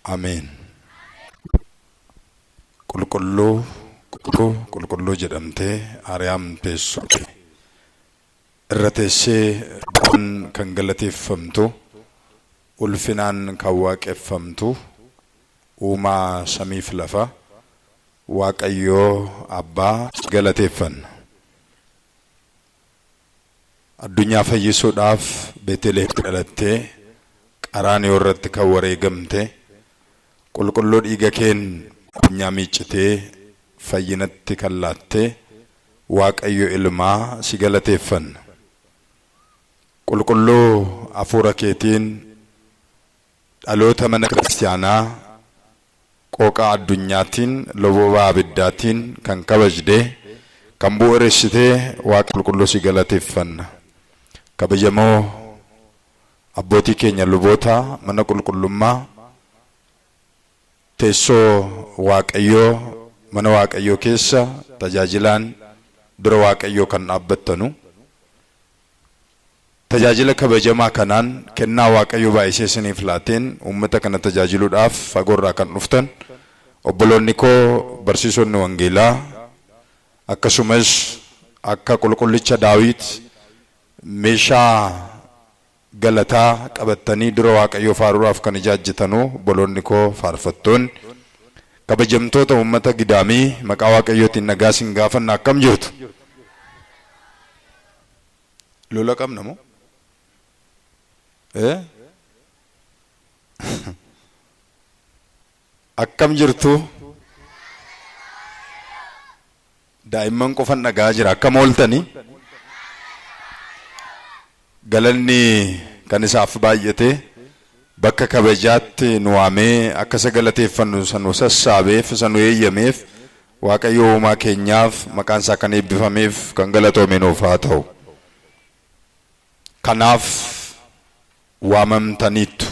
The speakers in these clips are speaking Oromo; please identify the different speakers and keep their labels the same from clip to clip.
Speaker 1: Ameen. Qulqulluu, qulqulluu, qulqulluu jedhamtee Ariyaam teessoo kee irra teessee kan galateeffamtu, ulfinaan kan waaqeffamtu, uumaa samiif lafa, Waaqayyoo Abbaa si galateeffanna. Addunyaa fayyisuudhaaf Beeteliheem dhalattee, Qaraaniyoo irratti kan wareegamte, qulqulluu dhiiga keen addunyaa miiccitee fayyinatti kan laatte Waaqayyo Ilmaa si galateeffanna. Qulqulluu Hafuura keetiin dhaloota mana kiristiyaanaa qooqa addunyaatiin loboobaa abiddaatiin kan kabajde, kan bu'uuressite Waaqa qulqulluu si galateeffanna. Kabajamoo abbootii keenya luboota mana qulqullummaa, teessoo Waaqayyoo mana Waaqayyoo keessa tajaajilaan dura Waaqayyoo kan dhaabbattanu, Tajaajila kabajamaa kanaan kennaa Waaqayyo baay'isee isiniif laateen uummata kana tajaajiluudhaaf fagoorraa kan dhuftan obboloonni koo barsiisonni wangeelaa akkasumas akka qulqullicha Daawit meeshaa galataa qabattanii dura Waaqayyoo faaruudhaaf kan ijaajjitanu obboloonni koo faarfattoonni kabajamtoota uummata Gidaamii maqaa Waaqayyootiin nagaa isin gaafanna akkam jirtu? Lola qabna moo? Eh? Akkam jirtu? Daa'imman qofan dhaga'aa jira. Akkam ooltanii? Galanni kan isaaf baay'ate bakka kabajaatti nu waamee akka isa galateeffannu isa nu sassaabeef isa nu eeyyameef Waaqayyo uumaa keenyaaf maqaan isaa kan eebbifameef kan galatoome nuuf haa ta'u. Kanaaf waamamtaniittu.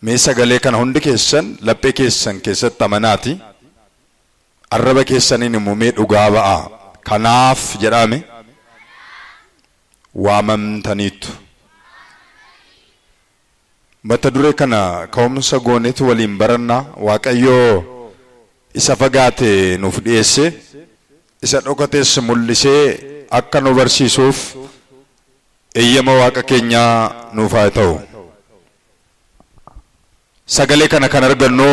Speaker 1: Mee sagalee kana hundi keessan laphee keessan keessatti amanaati. Arraba keessaniin immoo mee dhugaa ba'aa. Kanaaf jedhaame waamamtaniittu. Mata duree kana ka'umsa goonetu waliin baranna. Waaqayyo isa fagaate nuuf dhiyeesse, isa dhokates mul'isee akka nu barsiisuuf eeyyama Waaqa keenyaa nuuf haa ta'u. Sagalee kana kan argannu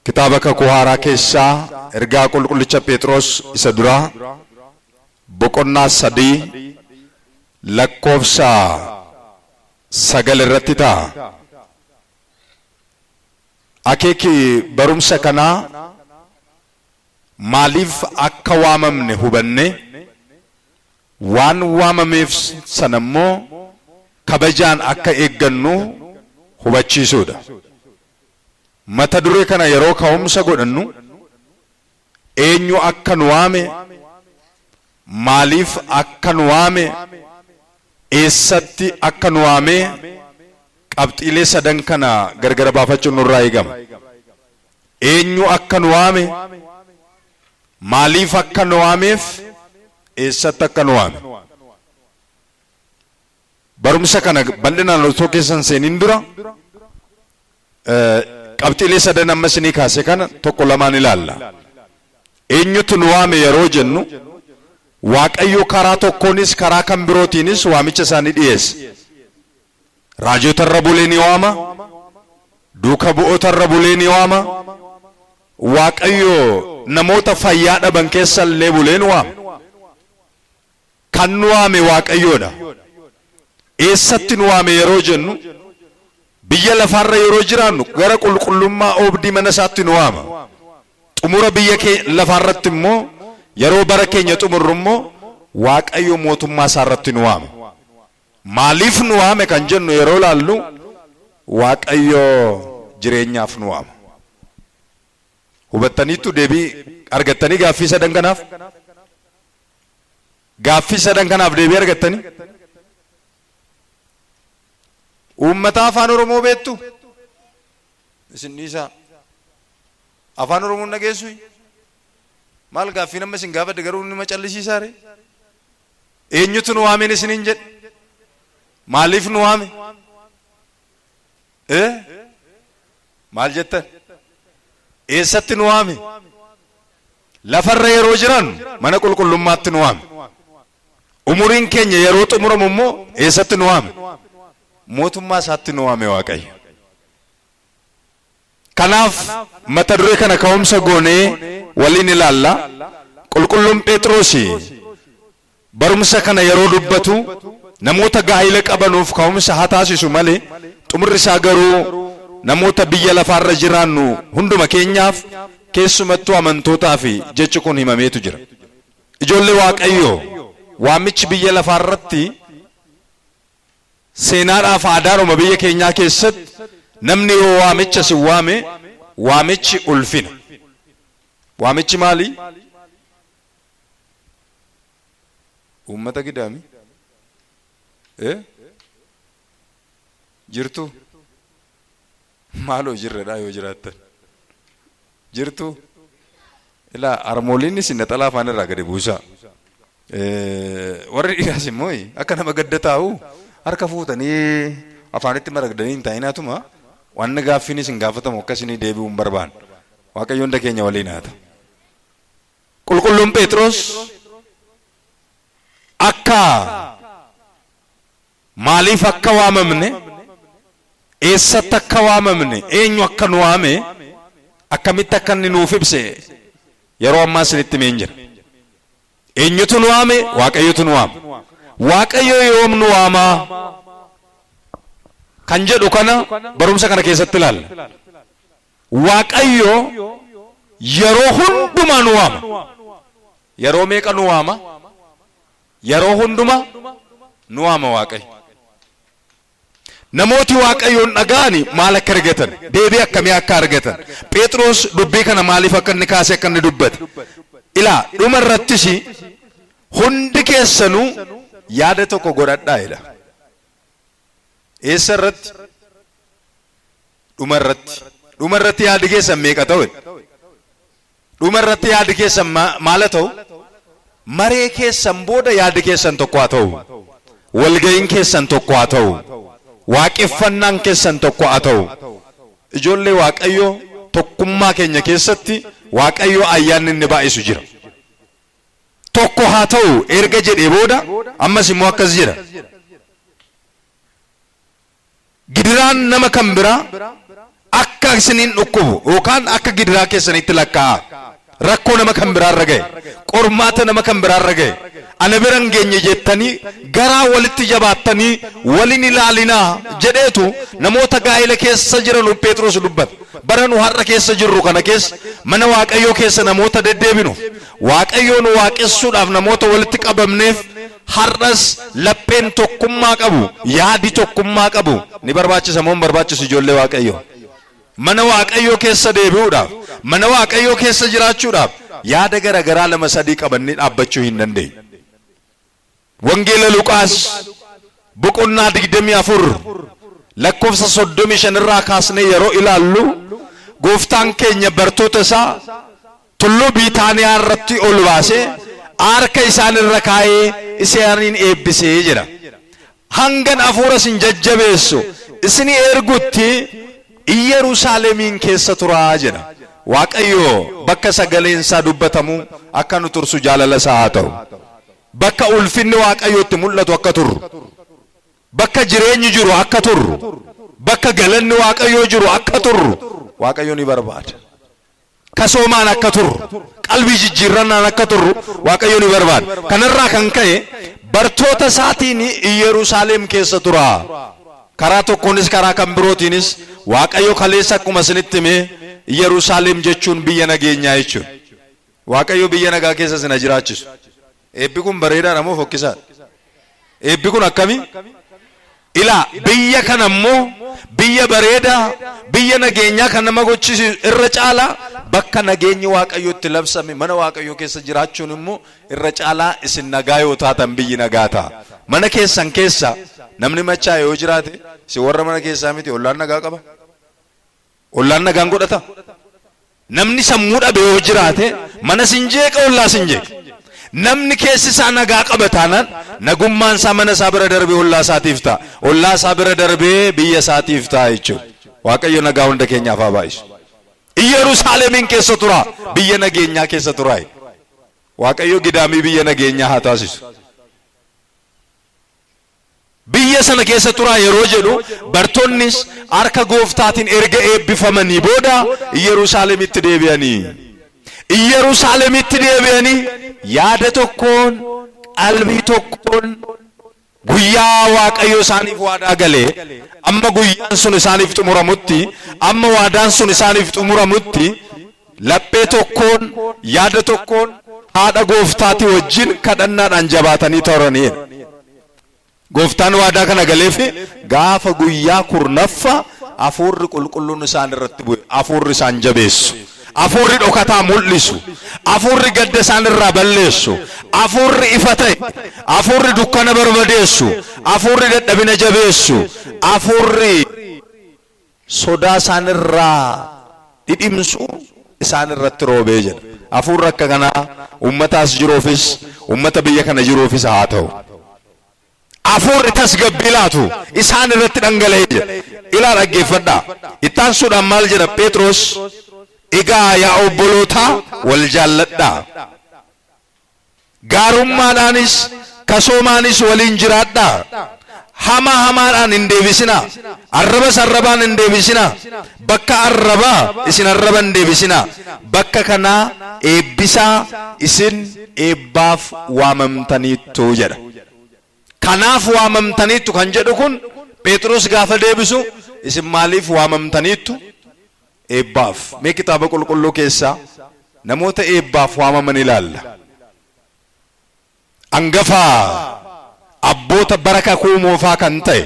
Speaker 1: kitaaba Kakuu Haaraa keessaa ergaa qulqullicha Phexros isa duraa boqonnaa 3 lakkoofsa 9 irratti ta'a. Akeeki barumsa kanaa maaliif akka waamamne hubannee waan waamameef sana immoo kabajaan akka eeggannu hubachiisuudha. Mata duree kana yeroo ka'umsa godhannu eenyu akka nu waame, maaliif akka nu waame, eessatti akka nu waame qabxiilee sadan kana gargara baafachuun nurraa eegama. Eenyu akka nu waame, maaliif akka nu waameef, eessatti akka nu waame. Barumsa kana bal'inaan osoo keessa hin seenin dura qabxiilee sadan amma isinii kaase kana tokko lamaan ilaalla. Eenyutu nu waame yeroo jennu Waaqayyo karaa tokkoonis karaa kan birootiinis waamicha isaa ni dhiyeessa. Raajota irra bulee ni waama. Duuka bu'oota irra bulee ni waama. Waaqayyo namoota fayyaa dhaban keessa illee bulee ni waama. Kan nu waame Waaqayyoodha. Eessatti nu waame yeroo jennu biyya lafaarra yeroo jiraannu gara qulqullummaa oobdii mana isaatti nu waama. Xumura biyya lafaarratti immoo yeroo bara keenya xumurru immoo Waaqayyo mootummaa isaarratti nu waama. Maaliif nu waame kan jennu yeroo laallu Waaqayyo jireenyaaf nu waama. Hubattaniittu deebii argattanii gaaffii sadan kanaaf? Gaaffii sadan kanaaf deebii argattanii? Uummataa afaan Oromoo beektu? Isin dhiisaa. Afaan Oromoo dhageessu? Maal gaaffii nama isin gaafadhe garuu nama callisiisaa ree? Eenyutu nu waameen isiniin jedhe? Maaliif nu waame? Eh? Maal jettan? Eessatti nu waame? Lafarra yeroo jiran mana qulqullummaatti nu waame. Umuriin keenya yeroo xumuramu immoo eessatti nu waame? Mootummaa isaatti nu waame Waaqayyo. Kanaaf mata duree kana ka'umsa goonee waliin ilaalla. Qulqulluun Phexrosi barumsa kana yeroo dubbatu namoota gaa'ila qabanuuf ka'umsa haa taasisu malee, xumurri isaa garuu namoota biyya lafaarra jiraannu hunduma keenyaaf, keessumattuu amantootaa fi jechi kun himameetu jira. Ijoollee Waaqayyoo, waamichi biyya lafaarratti seenaadhaaf aadaadhuma biyya keenyaa keessatti namni yoo waamicha si waame, waamichi ulfina. Waamichi maali? Uummata Gidaami? Eh? Jirtu? Maaloo jirredha yoo jiraattan. Jirtu? Ilaa, harmooliin isin naxalaa afaan irraa gadi buusaa. Warri dhiiraas immoo akka nama gadda taa'u harka fuutanii afaanitti maragdanii hin taa'inaatuma waan gaaffiin isin gaafatamu akka isinii deebi'uu hin barbaanne. Waaqayyo hunda keenya waliin haa ta'u. Qulqulluun Phexros akka maaliif akka waamamne, eessatti akka waamamne, eenyu akka nu waame, akkamitti akka inni nuuf ibse yeroo ammaa isinitti himeen jira. Eenyutu nu waame? Waaqayyotu nu waama. Waaqayyo yoom nu waamaa kan jedhu kana barumsa kana keessatti ilaalla. Waaqayyo yeroo hundumaa nu waama. Yeroo meeqa nu waama? Yeroo hundumaa nu waama Waaqayyo. Namooti Waaqayyoon dhaga'ani maal akka argatan, deebii akkamii akka argatan, Phexros dubbii kana maaliif akka inni kaasee akka inni dubbate. Ilaa, dhuma irrattis hundi keessanuu yaada tokko godhadhaa jedha. Eessa irratti? Dhuma irratti. Dhuma irratti yaadi keessan meeqa ta'u? Dhuma irratti yaadi keessan maal haa ta'u? Maree keessan booda yaadi keessan tokko haa ta'u. Walga'iin keessan tokko haa ta'u. Waaqeffannaan keessan tokko haa ta'u. Ijoollee Waaqayyoo, tokkummaa keenya keessatti Waaqayyo ayyaanni inni baay'isu jira. Tokko haa ta'u erga jedhee booda ammas immoo akkas jedha. Gidiraan nama kan biraa akka isiniin dhukkubu yookaan akka gidiraa keessanitti lakkaa'aa. Rakkoo nama kan biraarra ga'e, qormaata nama kan biraarra ga'e, ana bira hin geenye jettanii garaa walitti jabaattanii walin ilaalinaa jedheetu namoota gaa'ela keessa jiranu Phexros dubbata. Bara nu har'a keessa jirru kana keessa mana Waaqayyoo keessa namoota deddeebinu, Waaqayyoo nu waaqessuudhaaf namoota walitti qabamneef, har'as lapheen tokkummaa qabu, yaadi tokkummaa qabu ni barbaachisa moo hin barbaachisu, ijoollee Waaqayyoo? Mana Waaqayyoo keessa deebi'uudhaaf, mana Waaqayyoo keessa jiraachuudhaaf yaada garaagaraa lama sadii qabannee dhaabbachuu hin dandeenyu. Wangeela Luqaas boqonnaa 24 lakkoofsa 35 irraa kaasnee yeroo ilaallu, gooftaan keenya bartoota isaa tulluu Biitaaniyaa irratti ol baasee harka isaan irra kaa'ee isaaniin eebbisee jedha. Hangan hafuura isin jajjabeessu isinii ergutti Iyyeruusaalemiin keessa turaa jedha. Waaqayyo bakka sagaleen isaa dubbatamu akka nu tursu jaalala isaa haa ta'u. Bakka ulfinni Waaqayyootti mul'atu akka turru. Bakka jireenyi jiru akka turru. Bakka galanni Waaqayyoo jiru akka turru Waaqayyo ni barbaada. Kasoomaan akka turru, qalbii jijjiirrannaan akka turru Waaqayyo ni barbaada. Kanarraa kan ka'e bartoota isaatiin Iyyeruusaalem keessa tura. Karaa tokkoonis karaa kan birootiinis Waaqayyo kaleessa akkuma isinitti hime, Iyyeruusaalem jechuun biyya nageenyaa jechuudha. Waaqayyo biyya nagaa keessa isin haa jiraachisu. Eebbi kun bareedaadha moo fokkisaadha? Eebbi kun akkami? Ilaa, biyya kana immoo biyya bareedaa, biyya nageenyaa kan nama gochisiisu irra caalaa bakka nageenyi Waaqayyo itti labsame mana Waaqayyoo keessa jiraachuun immoo irra caalaa isin nagaa yoo taatan biyyi nagaa ta'a. Mana keessan keessa namni machaa'e yoo jiraate, isin warra mana keessaa miti, ollaan nagaa qaba? Ollaan nagaan godhata? Namni sammuu dhabe yoo jiraate mana sin jeeqa, ollaa sin jeeqa. Namni keessi isaa nagaa qaba taanaan nagummaan isaa mana isaa bira darbee ollaa isaatiif ta'a. Ollaa isaa bira darbee biyya isaatiif ta'a jechuudha. Waaqayyo nagaa hunda keenyaaf haa baay'isu. Iyyerusaalemin keessa turaa, biyya nageenyaa keessa turaa. Waaqayyo Gidaamii biyya nageenyaa haa taasisu. Biyya sana keessa turaa yeroo jedhu, bartoonnis harka Gooftaatiin erga eebbifamanii booda Iyyeruusaalemitti deebi'anii. Iyyeruusaalemitti deebi'anii yaada tokkoon, qalbii tokkoon, guyyaa Waaqayyo isaaniif waadaa gale, amma guyyaan sun isaaniif xumuramutti, amma waadaan sun isaaniif xumuramutti, laphee tokkoon, yaada tokkoon, haadha Gooftaatii wajjin kadhannaadhaan jabaatanii turaniidha. Gooftaan waadaa kana galeefi gaafa guyyaa kurnaffa Hafuurri Qulqulluun isaan irratti bu'e, hafuurri isaan jabeessu, hafuurri dhokataa mul'isu, hafuurri gadda isaan irraa balleessu, hafuurri ifa ta'e, hafuurri dukkana barbadeessu, hafuurri dadhabina jabeessu, hafuurri sodaa isaan irraa dhidhimsu isaan irratti roobee jedha. Hafuurri akka kanaa uummata as jiruufis, uummata biyya kana jiruufis haa ta'u. Hafuurri tasgabbii laatu isaan irratti dhangala'ee jedha. Ilaa, dhaggeeffadhaa. Ittaansuudhaan maal jedha Phexros? "Egaa yaa obbolootaa, wal jaalladhaa. Gaarummaadhaanis kasoomaanis waliin jiraadhaa. Hamaa hamaadhaan hin deebisinaa. Arrabas arrabaan hin deebisinaa. Bakka arrabaa isin arraba hin deebisinaa. Bakka kanaa eebbisaa, isin eebbaaf waamamtaniittu" jedha. Kanaaf waamamtaniittu kan jedhu kun, Phexros gaafa deebisu, isin maaliif waamamtaniittu? Eebbaaf. Mee kitaaba qulqulluu keessaa namoota eebbaaf waamaman ilaalla. Angafaa abboota bara Kakuu Moofaa kan ta'e,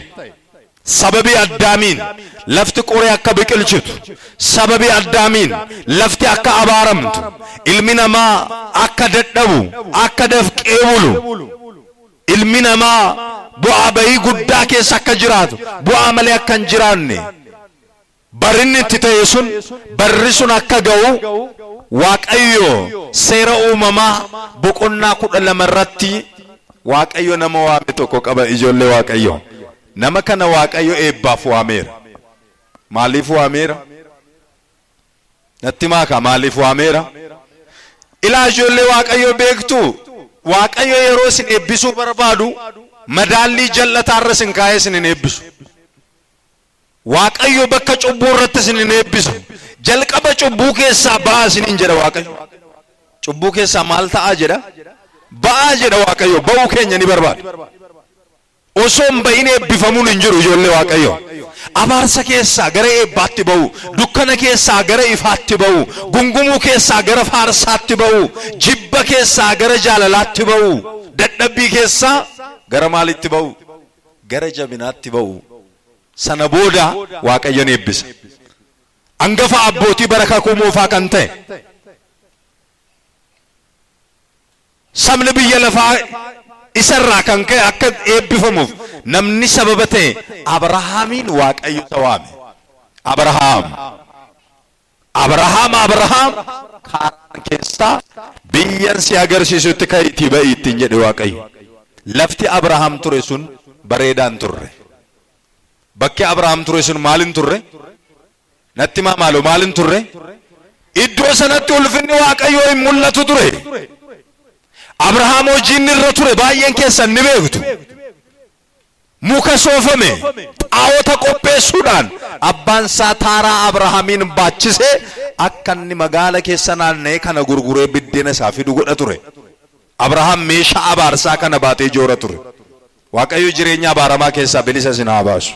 Speaker 1: sababii Addaamiin lafti qoree akka biqilchitu, sababii Addaamiin lafti akka abaaramtu, ilmi namaa akka dadhabu, akka dafqee bulu, ilmi namaa bu'aa bayii guddaa keessa akka jiraatu, bu'aa malee akka hin jiraanne barinni itti ta'e sun, barri sun akka ga'u, Waaqayyo Seera Uumamaa boqonnaa 12 irratti Waaqayyo nama waame tokko qaba. Ijoollee Waaqayyo, nama kana Waaqayyo eebbaaf waameera. Maaliif waameera? Natti maakaa, maaliif waameera? Ilaa ijoollee Waaqayyo, beektu, Waaqayyo yeroo isin eebbisuu barbaadu madaallii jal'ataarra isin kaa'ee isin hin eebbisu. Waaqayyo bakka cubbuu irratti isin hin eebbisu. Jalqaba cubbuu keessaa ba'aa isiniin jedha Waaqayyo. Cubbuu keessaa maal ta'aa jedha? Ba'aa jedha Waaqayyo. Ba'uu keenya ni barbaada. Osoo hin ba'in eebbifamuun hin jiru, ijoollee Waaqayyo. Abaarsa keessaa gara eebbaatti ba'u, dukkana keessaa gara ifaatti ba'u, gungumuu keessaa gara faarsaatti ba'u, jibba keessaa gara jaalalaatti ba'u, dadhabbii keessaa gara maalitti ba'u? Gara jabinaatti ba'u. Sana booda Waaqayyo ni eebbisa. Angafa abbootii bara Kakuu Moofaa kan ta'e, sabni biyya lafaa isarraa kan ka'e akka eebbifamuuf namni sababa ta'e, Abrahaamiin Waaqayyo isa waame. "Abrahaam, Abrahaam, Abrahaam, Kaaraan keessaa biyyan si agarsiisutti ka'iitii ba'i" ittiin jedhe Waaqayyo. Lafti Abrahaam ture sun bareedaan turre. Bakki Abrahaam ture sun maal hin turre? Natti himaa maaloo, maal hin turre? Iddoo sanatti ulfinni Waaqayyoo hin mul'atu ture. Abrahaam hojii inni irra ture baay'een keessan ni beektu. Muka soofame, xaa'ota qopheessuudhaan abbaan isaa Taaraa Abrahaamiin baachisee akka inni magaala keessa naanna'ee kana gurguree biddeena isaa fidu godha ture. Abrahaam meeshaa abaarsaa kana baatee joora ture. Waaqayyo jireenya abaaramaa keessaa bilisa isin haa baasu.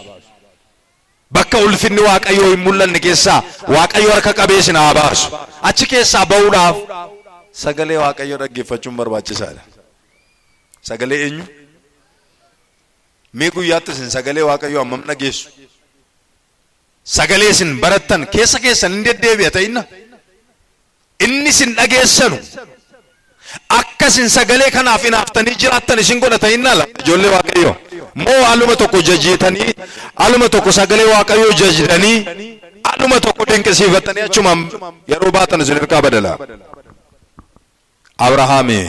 Speaker 1: Bakka ulfinni Waaqayyoo hin mul'anne keessaa Waaqayyo harka qabee isin haa baasu. Achi keessaa ba'uudhaaf sagalee Waaqayyoo dhaggeeffachuun barbaachisaadha. Sagalee eenyu? Mee guyyaatti isin sagalee Waaqayyoo hammam dhageessu? Sagalee isin barattan keessa keessan hin deddeebi'a ta'inna? Inni isin dhageessanu akka isin sagalee kanaaf inaaftanii jiraattan isin godha ta'inna la, ijoollee Waaqayyoo? Moo aluma tokko jajiitanii, aluma tokko sagalee Waaqayyoo jajdanii, aluma tokko dinqisiifattanii achumaan yeroo baatan isin hirkaa badala? Abrahaami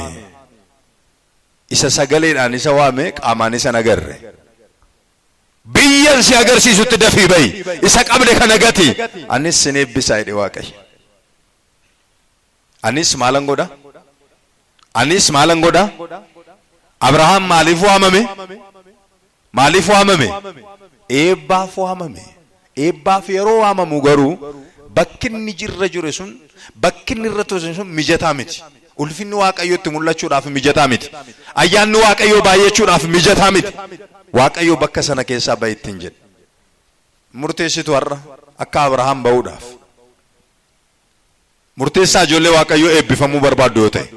Speaker 1: isa sagaleedhaan isa waame qaamaan isa agarre. Biyyan si agarsiisutti dafii ba'i. Isa qabde kana gati. Anis sin eebbisa jedhe Waaqayyo. Anis maalan godha? Anis maalan godha? Abrahaam maaliif waamame? Maaliif waamame? Eebbaaf waamame. Eebbaaf yeroo waamamu garuu bakki inni irra jiru sun, bakki inni irra ture sun mijataa miti. Ulfinni Waaqayyoo itti mul'achuudhaaf mijataa miti. Ayyaanni Waaqayyoo baay'achuudhaaf mijataa miti. Waaqayyo bakka sana keessaa ba'i ittiin jedhe. Murteessitu har'a akka Abrahaam ba'uudhaaf. Murteessaa ijoollee Waaqayyoo eebbifamuu barbaaddu yoo ta'e.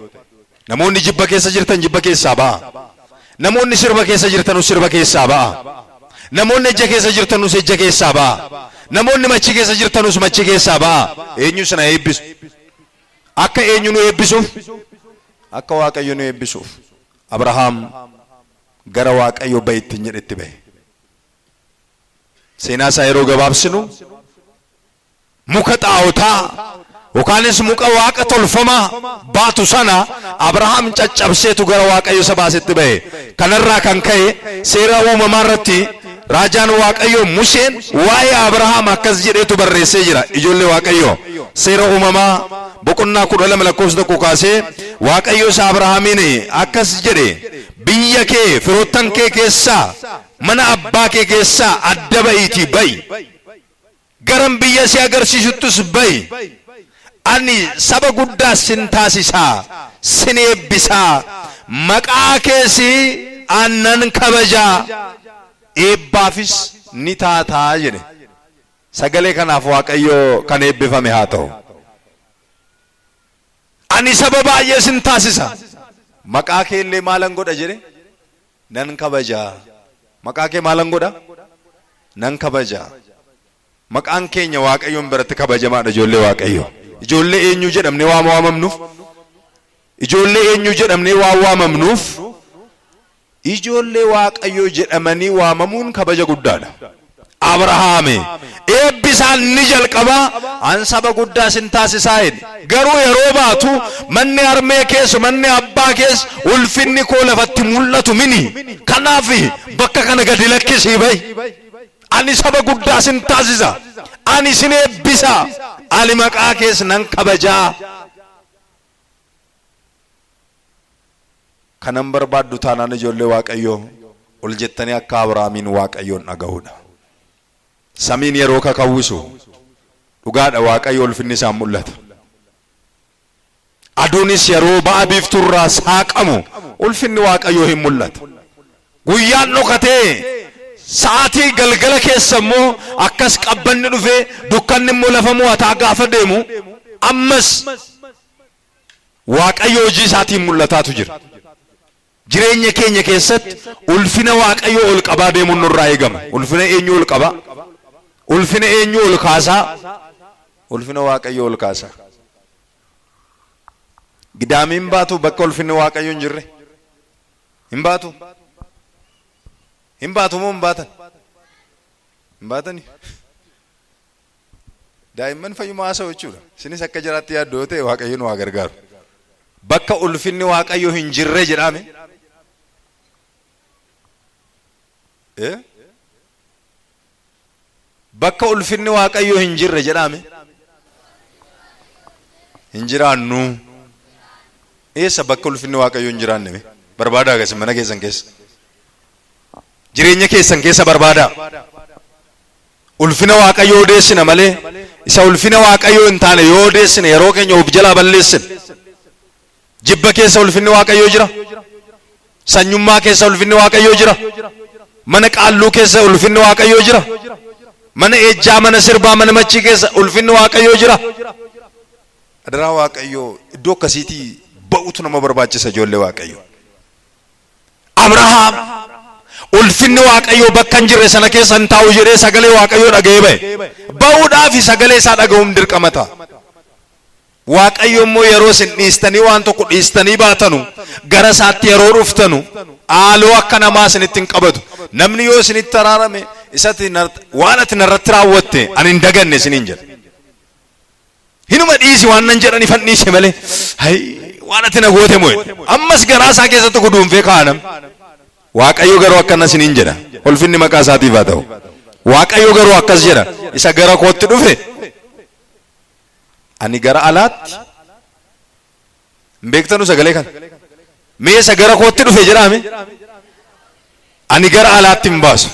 Speaker 1: Namoonni jibba keessa jirtan jibba keessaa ba'a. Namoonni sirba keessa jirtanus sirba keessaa ba'a. Namoonni ejja keessa jirtanus ejja keessaa ba'a. Namoonni machii keessa jirtanus machii keessaa ba'a. Eenyu sana eebbisu? Akka eenyu nu eebbisuuf? Akka Waaqayyo nu eebbisuuf. Abrahaam gara Waaqayyo ba'i ittiin jedhetti ba'e. Seenaa isaa yeroo gabaabsinu, muka xaa'otaa yookaanis muka waaqa tolfamaa baatu sana Abrahaam caccabseetu gara Waaqayyo isa baasetti ba'e. Kanarraa kan ka'e seera uumamaa irratti raajaan Waaqayyo Museen waa'ee Abrahaam akkas jedheetu barreessee jira. Ijoollee Waaqayyo, seera uumamaa boqonnaa 12 lakkoofsa 1 kaasee Waaqayyo isa Abrahaamiin akkas jedhe: biyya kee, firoottan kee keessaa, mana abbaa kee keessaa adda ba'iitii ba'i. Garan biyya si agarsiisuttis ba'i. Ani saba guddaas sin taasisaa, sin eebbisaa, maqaa kees an nan kabajaa, eebbaafis ni taataa jedhe. Sagalee kanaaf Waaqayyo kan eebbifame haa ta'u. Ani saba baay'ee sin taasisa. Maqaa kee illee maalan godha jedhe? Nan kabaja. Maqaa kee maalan godha? Nan kabaja. Maqaan keenya Waaqayyoon biratti kabajamaadha, ijoollee Waaqayyoo. Ijoollee eenyuu jedhamnee waan waamamnuuf? Ijoollee eenyuu jedhamnee waan waamamnuuf? Ijoollee Waaqayyoo jedhamanii waamamuun kabaja guddaadha. Abrahaame eebbi isaan ni jalqaba, an saba guddaa sin taasisaa jedhe. Garuu yeroo baatu manni harmee keessa, manni abbaa keessa ulfinni koo lafatti mul'atu mini. Kanaaf bakka kana gadi lakkisii ba'i. Ani saba guddaa sin taasisa. Ani sin eebbisa. Ani maqaa kees nan kabajaa. Kanan barbaaddu taanaan, ijoollee Waaqayyoo, ol jettanii akka Abrahaamiin Waaqayyoon dhaga'uudha. Samiin yeroo kakawwisu dhugaadha, Waaqayyo ulfinni isaan mul'ata. Aduunis yeroo ba'a biiftuurraa saaqamu ulfinni Waaqayyoo hin mul'ata. Guyyaan dhokatee sa'aatii galgala keessa immoo akkas qabbanni dhufee dukkanni immoo lafa mo'ataa gaafa deemu, ammas Waaqayyo hojii isaatiin mul'ataatu jira. Jireenya keenya keessatti ulfina Waaqayyoo ol qabaa deemuun nurraa eegama. Ulfina eenyu ol qabaa? Ulfina eenyu ol kaasaa? Ulfina Waaqayyoo ol kaasaa. Gidaamiin baatu bakka ulfinni Waaqayyoo hin jirre? Hin baatu? Hin baatu moo hin baatan? Hin baatani? Daa'imman fayyuma haasa'u jechuudha. Isinis akka jiraatti yaaddu yoo ta'e, Waaqayyo nu haa gargaaru. Bakka ulfinni Waaqayyo hin jirre jedhame. Eh? Bakka ulfinni Waaqayyo hin jirre jedhame. Hin jiraannu. Eessa bakka ulfinni Waaqayyo hin jiraanne mee? Barbaadaa akkasii mana keessan keessa. Jireenya keessan keessa barbaadaa. Ulfina Waaqayyoo odeessina malee isa ulfina Waaqayyoo hin taane yoo odeessine yeroo keenya of jalaa balleessina. Jibba keessa ulfinni Waaqayyoo jira. Sanyummaa keessa ulfinni Waaqayyoo jira. Mana qaalluu keessa ulfinni Waaqayyoo jira. Mana ejjaa, mana sirbaa, mana machii keessa ulfinni Waaqayyoo jira. Adaraa Waaqayyoo, iddoo akkasiitii ba'utu nama barbaachisa, ijoollee Waaqayyoo. Abrahaam ulfinni Waaqayyoo bakka hin jirre sana keessa hin taa'u jedhee sagalee Waaqayyoo dhaga'ee ba'e. Ba'uudhaaf sagalee isaa dhaga'uun dirqama ta'a. Waaqayyo immoo yeroo isin dhiistanii waan tokko dhiistanii baatanu, gara isaatti yeroo dhuftanu, haaloo akka namaa isinitti hin qabatu. Namni yoo isinitti araarame, isatti waan ati narratti raawwatte ani hin daganne isiniin jedha. Hinuma dhiisi waan nan jedhan ifan dhiise malee, hayi, waan ati na goote moo jedhe. Ammas garaa isaa keessatti guduunfee kaa'anam. Waaqayyo garuu akkana isiniin jedha. Ulfinni maqaa isaatiif haa ta'u. Waaqayyo garuu akkas jedha. Isa gara kootti dhufe ani gara alaatti hin beektanu sagalee kana. Mee isa gara kootti dhufe jedhaame ani gara alaatti hin baasu.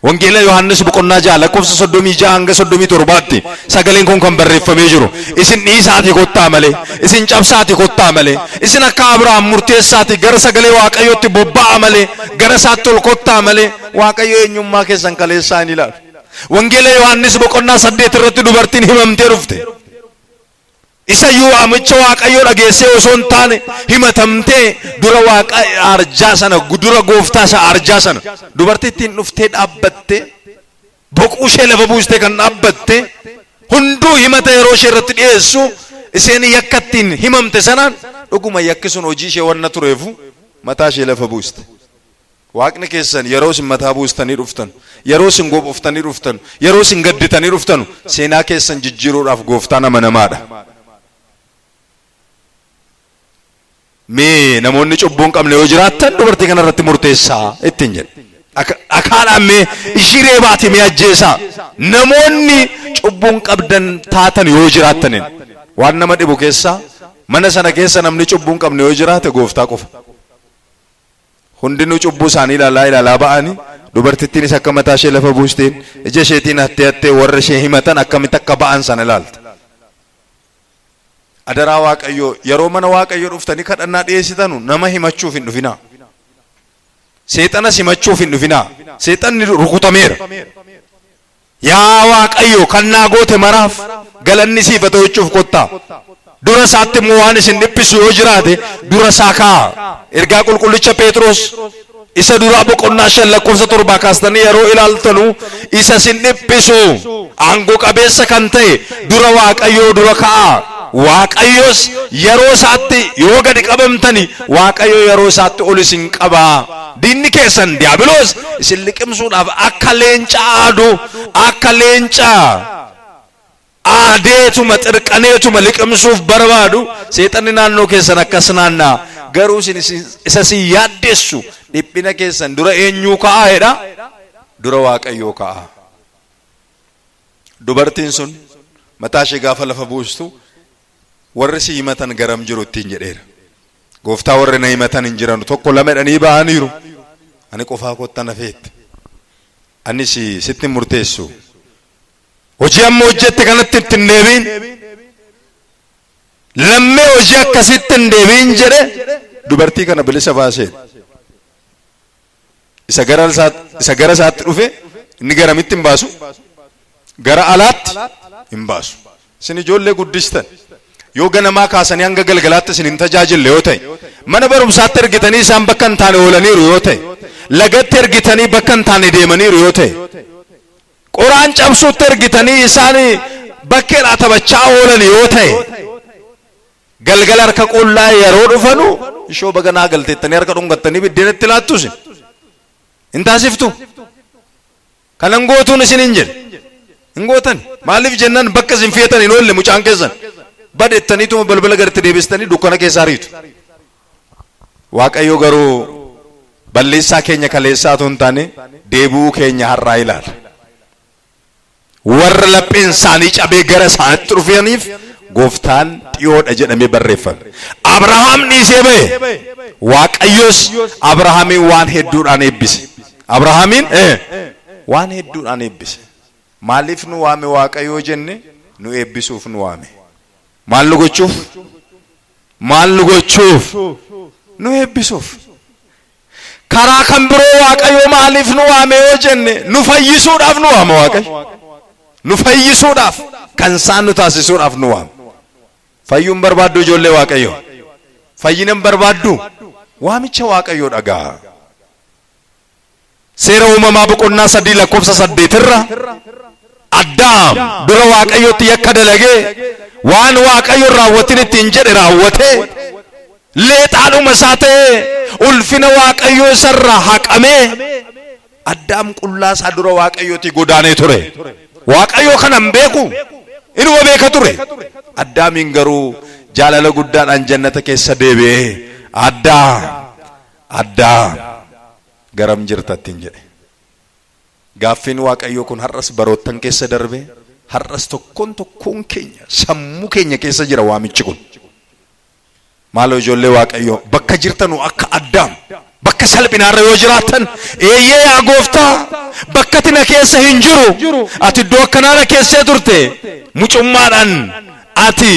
Speaker 1: Wangeela Yohaannis boqonnaa 6 lakkoofsa 36 hanga 37tti sagaleen kun kan barreeffamee jiru. Isin dhiisaatii kottaa malee, isin cabsaatii kottaa malee, isin akka Abrahaam murteessaatii gara sagalee Waaqayyootti bobba'aa malee, gara isaatti ol kottaa malee, Waaqayyo eenyummaa keessan kaleessaa hin ilaalu. Wangeela Yohaannis boqonnaa 8 irratti dubartiin himamtee dhufte. Isa iyyuu waamicha Waaqayyoo dhageessee osoo hin taane himatamtee dura Waaqa arjaa sana dura gooftaa isa arjaa sana dubartittiin dhuftee dhaabbattee boquu ishee lafa buustee kan dhaabbatte hunduu himata yeroo ishee irratti dhiyeessu isheen yakka ittiin himamte sanaan dhuguma yakki sun hojii ishee wanna tureefu mataa ishee lafa buuste. Waaqni keessan yeroo isin mataa buustanii dhuftan, yeroo isin gophoftanii dhuftan, yeroo isin gadditanii dhuftanu seenaa keessan jijjiiruudhaaf gooftaan amanamaadha. Mee namoonni cubbuu hin qabne yoo jiraattan dubartii kana irratti murteessaa ittiin jedhe. Dhakaadhaan mee ishii reebaati mee ajjeesaa. Namoonni cubbuu hin qabdan taatan yoo jiraattaniin waan nama dhibu keessaa mana sana keessa namni cubbuu hin qabne yoo jiraate gooftaa qofa. Hundinuu cubbuu isaanii ilaalaa ilaalaa ba'ani. Dubartittiinis akka mataa ishee lafa buusteen ija isheetiin hattee hattee warra ishee himatan akkamitti akka ba'an sana ilaalta. Adaraa Waaqayyoo yeroo mana Waaqayyoo dhuftanii kadhannaa dhiyeessitanu nama himachuuf hin dhufinaa. Seexanas himachuuf hin dhufinaa. Seexanni rukutameera. Yaa Waaqayyo kan naa goote maraaf galanni siif haa ta'u jechuuf kottaa. Dura isaatti immoo waan isin dhiphisu yoo jiraate dura isaa kaa'a. Ergaa qulqullicha Phexros isa duraa boqonnaa 5 lakkoofsa torbaa kaastanii yeroo ilaaltanu isa isin dhiphisu aangoo qabeessa kan ta'e dura Waaqayyoo dura kaa'a. Waaqayyos yeroo isaatti yoo gadi qabamtani Waaqayyo yeroo isaatti ol isin qaba. Diinni keessan diyaabiloos isin liqimsuudhaaf akka leenca aadu, akka leenca aadeetuma xirqaneetuma liqimsuuf barbaadu seexanni naannoo keessan akkas naanna'a. Garuu isin isa isin yaaddessu dhiphina keessan dura eenyuu ka'aa jedha? Dura Waaqayyoo ka'aa. Dubartiin sun mataa ishee gaafa lafa buustu warri si himatan garam jiru ittiin jedheera. Gooftaa warri na himatan hin jiranu tokko lama jedhanii ba'aniiru. Ani qofaa koottan hafeette. Anis sitti hin murteessu. Hojii amma hojjette kanatti itti hin deebiin. Lammee hojii akkasitti hin deebiin jedhe dubartii kana bilisa baasee. Isa gara isaatti isa gara isaatti dhufe inni garamitti hin baasu? Gara alaatti hin baasu. Isin ijoollee guddistan yoo ganamaa kaasanii hanga galgalaatti isin hin tajaajille yoo ta'e, mana barumsaatti ergitanii isaan bakka hin taane oolaniiru yoo ta'e, lagatti ergitanii bakka hin taane deemaniiru yoo ta'e, qoraan cabsuutti ergitanii isaan bakkeedhaa taphachaa oolan yoo ta'e, Galgala harka qullaa yeroo dhufanu ishoo baga naa galteettanii harka dhungattanii biddeena itti laattu isin. Hin taasiftu. Kanan gootuun isin hin jedhe. Hin gootan. Maaliif jennaan bakka isin feetan hin oolle mucaan keessan. Badettaniituma balbala gaditti deebistanii dukkana keessaa ariitu. Waaqayyo garuu balleessaa keenya kaleessaa otoo hin taane deebi'uu keenya har'aa ilaala. Warra lapheen isaanii cabee gara isaanitti dhufaniif gooftaan dhiyoodha jedhamee barreeffame. Abrahaam dhiisee ba'e. Waaqayyos Abrahaamiin waan hedduudhaan eebbise. Abrahaamiin waan hedduudhaan eebbise. Maaliif nu waame Waaqayyoo jenne nu eebbisuuf nu waame. Maal nu gochuuf? Maal nu gochuuf? Nu eebbisuuf. Karaa kan biroo Waaqayyo maaliif nu waame yoo jenne nu fayyisuudhaaf nu waama Waaqayyo. Nu fayyisuudhaaf kan isaan nu taasisuudhaaf nu waama. Fayyuun barbaaddu ijoollee Waaqayyo. Fayyina hin barbaaddu? Waamicha Waaqayyoo dhaga'a. Seera uumamaa boqonnaa 3 lakkoofsa 8 irra Addaam dura Waaqayyotti yakka dalagee waan Waaqayyo hin raawwatin ittiin jedhe raawwatee leexaadhuma isaa ta'ee ulfina Waaqayyoo isarraa haqamee Addaam qullaa isaa dura Waaqayyootii godaanee ture. Waaqayyoo kana hin beeku. Inuma beeka ture. Addaamiin garuu jaalala guddaadhaan jannata keessa deebi'ee Addaam Addaam garam jirta ittiin jedhe. Gaaffiin Waaqayyoo kun har'as baroottan keessa darbe, har'as tokkoon tokkoon keenya sammuu keenya keessa jira waamichi kun. Maaloo ijoollee Waaqayyoo, bakka jirtanu akka Addaam bakka salphinaarra yoo jiraattan, eeyyee yaa gooftaa, bakkati na keessa hin jiru, ati iddoo akkanaa na keessee turte, mucummaadhaan ati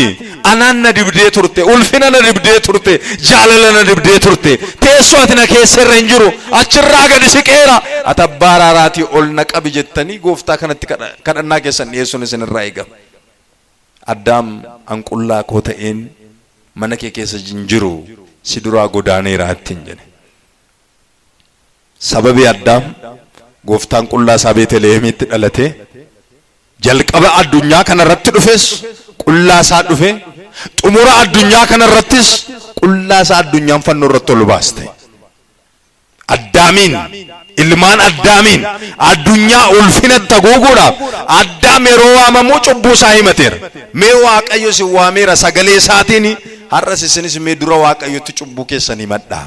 Speaker 1: anaan na dibdee turte, ulfina na dibdee turte, jaalala na dibdee turte, teessoo ati na keessa irra hin jiru, achirraa gadi siqeera, ati abbaa araaraatii ol na qabi jettanii gooftaa kanatti kadhannaa keessan dhiyeessuun isinirraa eegama. Addaam an qullaa koo ta'een mana kee keessa hin jiru, si duraa godaaneera ittiin jedhe. Sababii Addaam gooftaan qullaa isaa Beeteliheemitti dhalate, jalqaba addunyaa kana irratti dhufes qullaa isaa dhufe, xumura addunyaa kana irrattis qullaa isaa addunyaan fannoo irratti ol baaste. Addaamiin, ilmaan Addaamiin addunyaa ulfinatti haguuguudhaaf Addaam yeroo waamamu cubbuu isaa himateera. Mee Waaqayyo isin waameera sagalee isaatiin, har'as isinis mee dura Waaqayyotti cubbuu keessan himadhaa.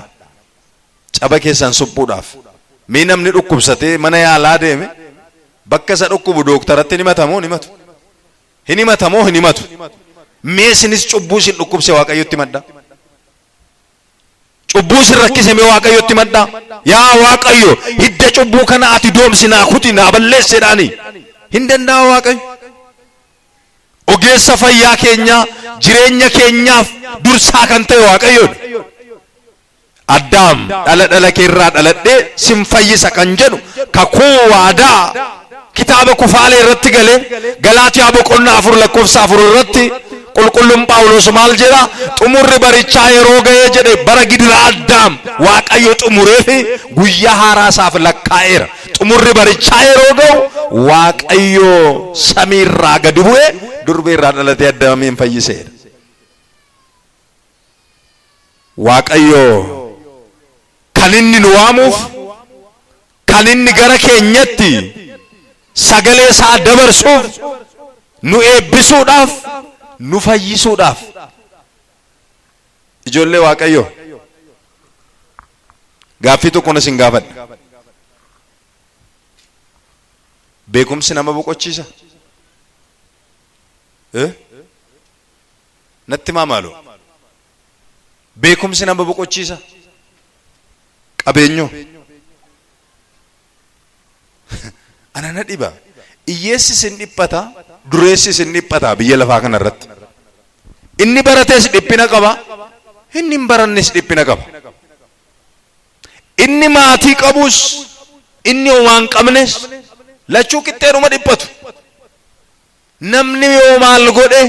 Speaker 1: Caba keessan suphuudhaaf. Mee namni dhukkubsatee mana yaalaa deeme bakka isa dhukkubu dooktaratti hin himatamoo hin himatu? Hin himatamoo hin himatu? Mee isinis cubbuu isin dhukkubse Waaqayyotti himadhaa. Cubbuu isin rakkise mee Waaqayyotti himadhaa. Yaa Waaqayyo, hidda cubbuu kana ati doomsi, naa kuti, naa balleessedhaani. Hin danda'a Waaqayyo. Ogeessa fayyaa keenyaa, jireenya keenyaaf dursaa kan ta'e Waaqayyoodha. Addaam dhala dhala keerraa dhaladhee sin fayyisa kan jedhu kakuu waadaa kitaaba kufaalee irratti galee, Galaatiyaa boqonnaa 4 lakkoofsa 4 irratti qulqulluun Phaawulos maal jedha? Xumurri barichaa yeroo ga'ee jedhe, bara gidira Addaam Waaqayyo xumuree fi guyyaa haaraa isaaf lakkaa'eera. Xumurri barichaa yeroo ga'u Waaqayyo samiirraa gadi bu'ee durbeerraa dhalatee Addaamiin fayyiseera. Waaqayyo kan inni nu waamuuf, kan inni gara keenyatti sagalee isaa dabarsuuf, nu eebbisuudhaaf, nu fayyisuudhaaf. Ijoollee Waaqayyo, gaaffii tokkoon isin gaafadha. Beekumsi nama boqochiisa? Eh? Natti himaa maaloo. Beekumsi nama boqochiisa? Qabeenyoo? Ana na dhiba. Hiyyeessi isin dhiphata, dureessi isin dhiphata biyya lafaa kana irratti. Inni barates dhiphina qaba, inni hin barannes dhiphina qaba. Inni maatii qabus, inni homaa hin qabnes lachuu qixxeedhuma dhiphatu. Namni yoo maal godhe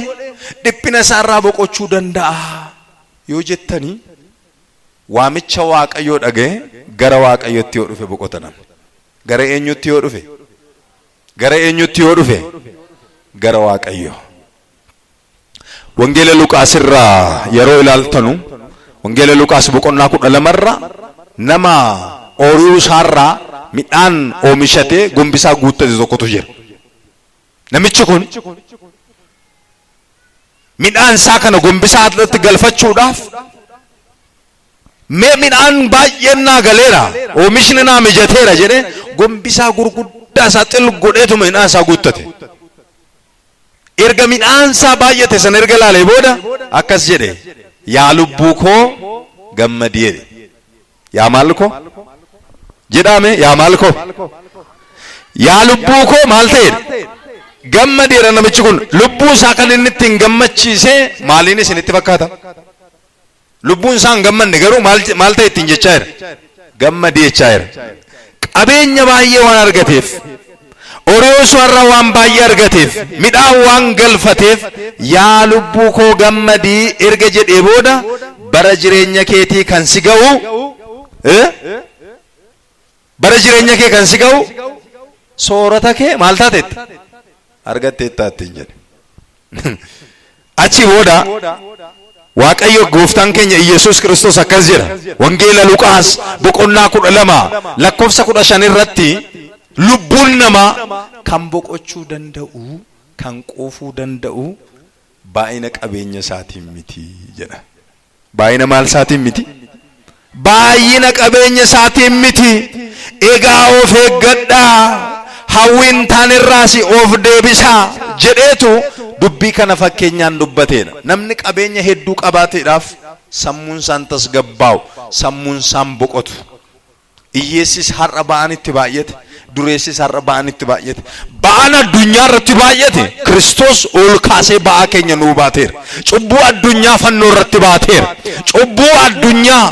Speaker 1: dhiphina isaarraa boqochuu danda'a yoo jettanii, waamicha Waaqayyoo dhaga'e gara Waaqayyotti yoo dhufe boqota namni. Gara eenyutti yoo dhufe? Gara eenyutti yoo dhufe? Gara Waaqayyoo. Wangeela Luqaas irraa yeroo ilaaltanu, Wangeela Luqaas boqonnaa 12 irra nama ooyiruu isaarraa midhaan oomishatee gombisaa guuttate tokkotu jira. Namichi kun midhaan isaa kana gombisaa irratti galfachuudhaaf, mee midhaan baay'een naa galeera, oomishni naa mijateera jedhee gombisaa gurguddaa isaa xil godheetuma midhaan isaa guuttate. Erga midhaan isaa baay'ate sana erga ilaalee booda akkas jedhe, yaa lubbuu koo gammadi jedhe. Yaa maal koo? Jedhaame, yaa maal koo? Yaa lubbuu koo maal ta'e? Gammadeera namichi kun. Lubbuu isaa kan inni ittiin gammachiise maaliin isinitti fakkaata? Lubbuun isaa hin gammanne, garuu maal maal ta'e ittiin jechaa jira? Gammadee jechaa jira. Qabeenya baay'ee waan argateef, horii irraa waan baay'ee argateef, midhaan waan galfateef, yaa lubbuu koo gammadii erga jedhee booda, bara jireenya keetii kan si ga'u, bara jireenya kee kan si ga'u soorata kee maal taateetta? Argatteetta ittiin jedhe. Achi booda Waaqayyo gooftaan keenya Iyyasuus Kiristoos akkas jedha. Wangeela Luqaas boqonnaa 12 lakkoofsa 15 irratti, lubbuun namaa kan boqochuu danda'u, kan quufuu danda'u baay'ina qabeenya isaatiin miti jedha. Baay'ina maal isaatiin miti? Baay'ina qabeenya isaatiin miti. Egaa of eeggadhaa, hawwii hin taanerraas of deebisaa jedheetu dubbii kana fakkeenyaan dubbateedha. Namni qabeenya hedduu qabaateedhaaf sammuun isaan tasgabbaa'u, sammuun isaan boqotu. Hiyyeessis har'a ba'aan itti baay'ate, dureessis har'a ba'aan itti baay'ate. Ba'aan addunyaa irratti baay'ate, Kiristoos ol kaasee ba'aa keenya nuu baateera. Cubbuu addunyaa fannoo irratti baateera. Cubbuu addunyaa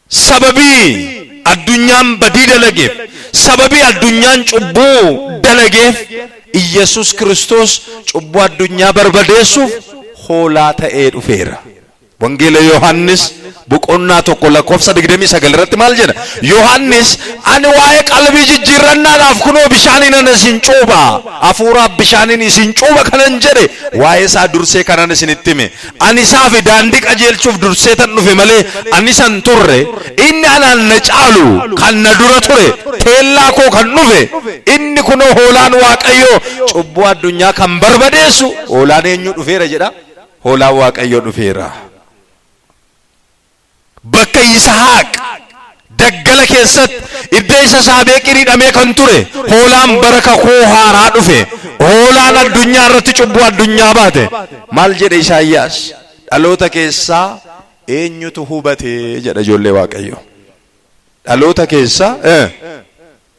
Speaker 1: sababii addunyaan badii dalageef, sababii addunyaan cubbuu dalageef, Iyyasuus Kiristoos cubbuu addunyaa barbadeessuuf hoolaa ta'ee dhufeera. Wangeela Yohaannis boqonnaa 1 lakkoofsa 29 irratti maal jedha? Yohaannis ani waa'ee qalbii jijjiirrannaadhaaf kunoo bishaaniin ana isin cuupha, hafuuraaf bishaaniin isin cuupha kanan jedhe waa'ee isaa dursee kanan isinitti hime. Ani isaaf daandii qajeelchuuf dursee tan dhufe malee ani isa hin turre. Inni anaan na caalu kan na dura ture teellaa koo kan dhufe inni kunoo hoolaan Waaqayyoo cubbuu addunyaa kan barbadeessu hoolaan eenyu dhufeera jedha? Hoolaan Waaqayyoo dhufeera. Bakka Yisahaaq daggala keessatti idda isa saabeeqiin hidhamee kan ture hoolaan bara kakuu haaraa dhufe. Hoolaan addunyaa irratti cubbuu addunyaa baate. Maal jedhe Isaayyaas? Dhaloota keessaa eenyutu hubate jedha ijoollee Waaqayyoo. Dhaloota keessaa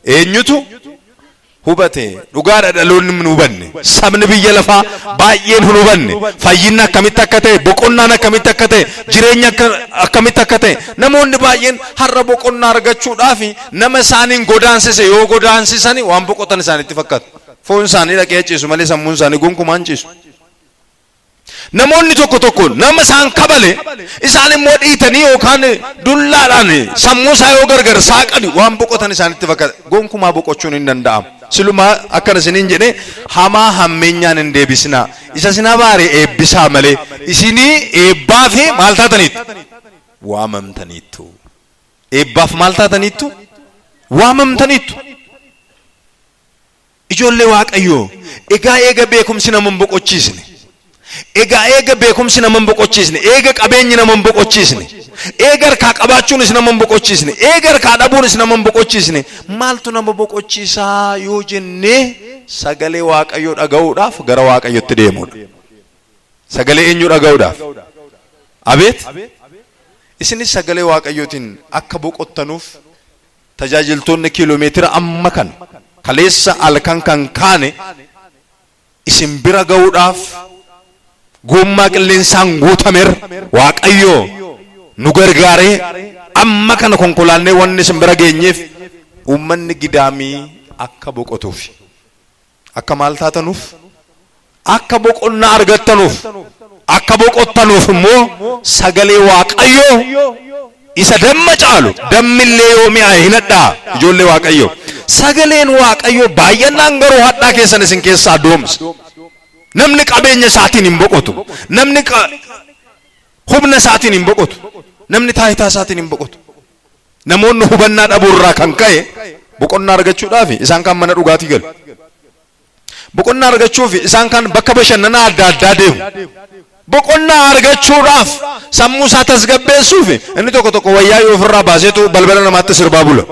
Speaker 1: eenyutu hubate? Dhugaadha, dhaloonni hin hubanne. Sabni biyya lafaa baay'een hin hubanne. Fayyinni akkamitti akka ta'e, boqonnaan akkamitti akka ta'e, jireenya akkamitti akka ta'e. Namoonni baay'een har'a boqonnaa argachuudhaaf nama isaaniin godaansise yoo godaansisani waan boqotan isaanitti fakkaata. Foon isaanii dhaqee ciisu malee sammuun isaanii gonkumaa hin ciisu. Namoonni tokko tokko nama isaan kabale isaan immoo dhiitanii yookaan dullaadhaan sammuu isaa yoo gargar saaqani waan boqotan isaanitti fakkaata. Gonkumaa boqochuun hin danda'amu. Silumaa akkana isiniin jedhee hamaa hammeenyaan hin deebisinaa. Isa isin abaare eebbisaa malee isinii eebbaa fi maal taataniittu? Waamamtaniittu. Eebbaaf maal taataniittu? Waamamtaniittu. Ijoollee Waaqayyoo, egaa eega beekumsi nama hin boqochiisne, egaa eega beekumsi nama hin boqochiisne, eega qabeenyi nama hin boqochiisne, eega harkaa qabaachuunis nama hin boqochiisne, eega harkaa dhabuunis nama hin boqochiisne, maaltu nama boqochiisaa yoo jennee sagalee Waaqayyoo dhaga'uudhaaf gara Waaqayyotti deemuudha. Sagalee eenyuu dhaga'uudhaaf? Abeet! Isinis sagalee Waaqayyootiin akka boqottanuuf Tajaajiltoonni kiiloomeetira amma kana kaleessa halkan kan kaane isin bira ga'uudhaaf goommaa qilleensaan guutameerra Waaqayyo nu gargaaree amma kana konkolaannee wanni isin bira geenyeef uummanni Gidaamii akka boqotuufi. Akka maal taatanuuf? Akka boqonnaa argattanuuf. Akka boqottanuuf immoo sagalee Waaqayyoo isa damma caalu, dammillee yoo mi'aaye hin hadhaa'a. Ijoollee Waaqayyoo. Sagaleen Waaqayyoo baay'annaan garuu hadhaa keessan isin keessaa doomsa. Namni qabeenya isaatiin hin boqotu. Namni humna isaatiin hin boqotu. Namni taayitaa isaatiin hin boqotu. Namoonni hubannaa dhabuu irraa kan ka'e boqonnaa argachuudhaaf isaan kaan mana dhugaatii galu. Boqonnaa argachuuf isaan kaan bakka bashannanaa adda addaa deemu. Boqonnaa argachuudhaaf sammuu isaa tasgabbeessuuf inni tokko tokko wayyaa yoo ofirraa baaseetu balbala namaatti sirbaa bula.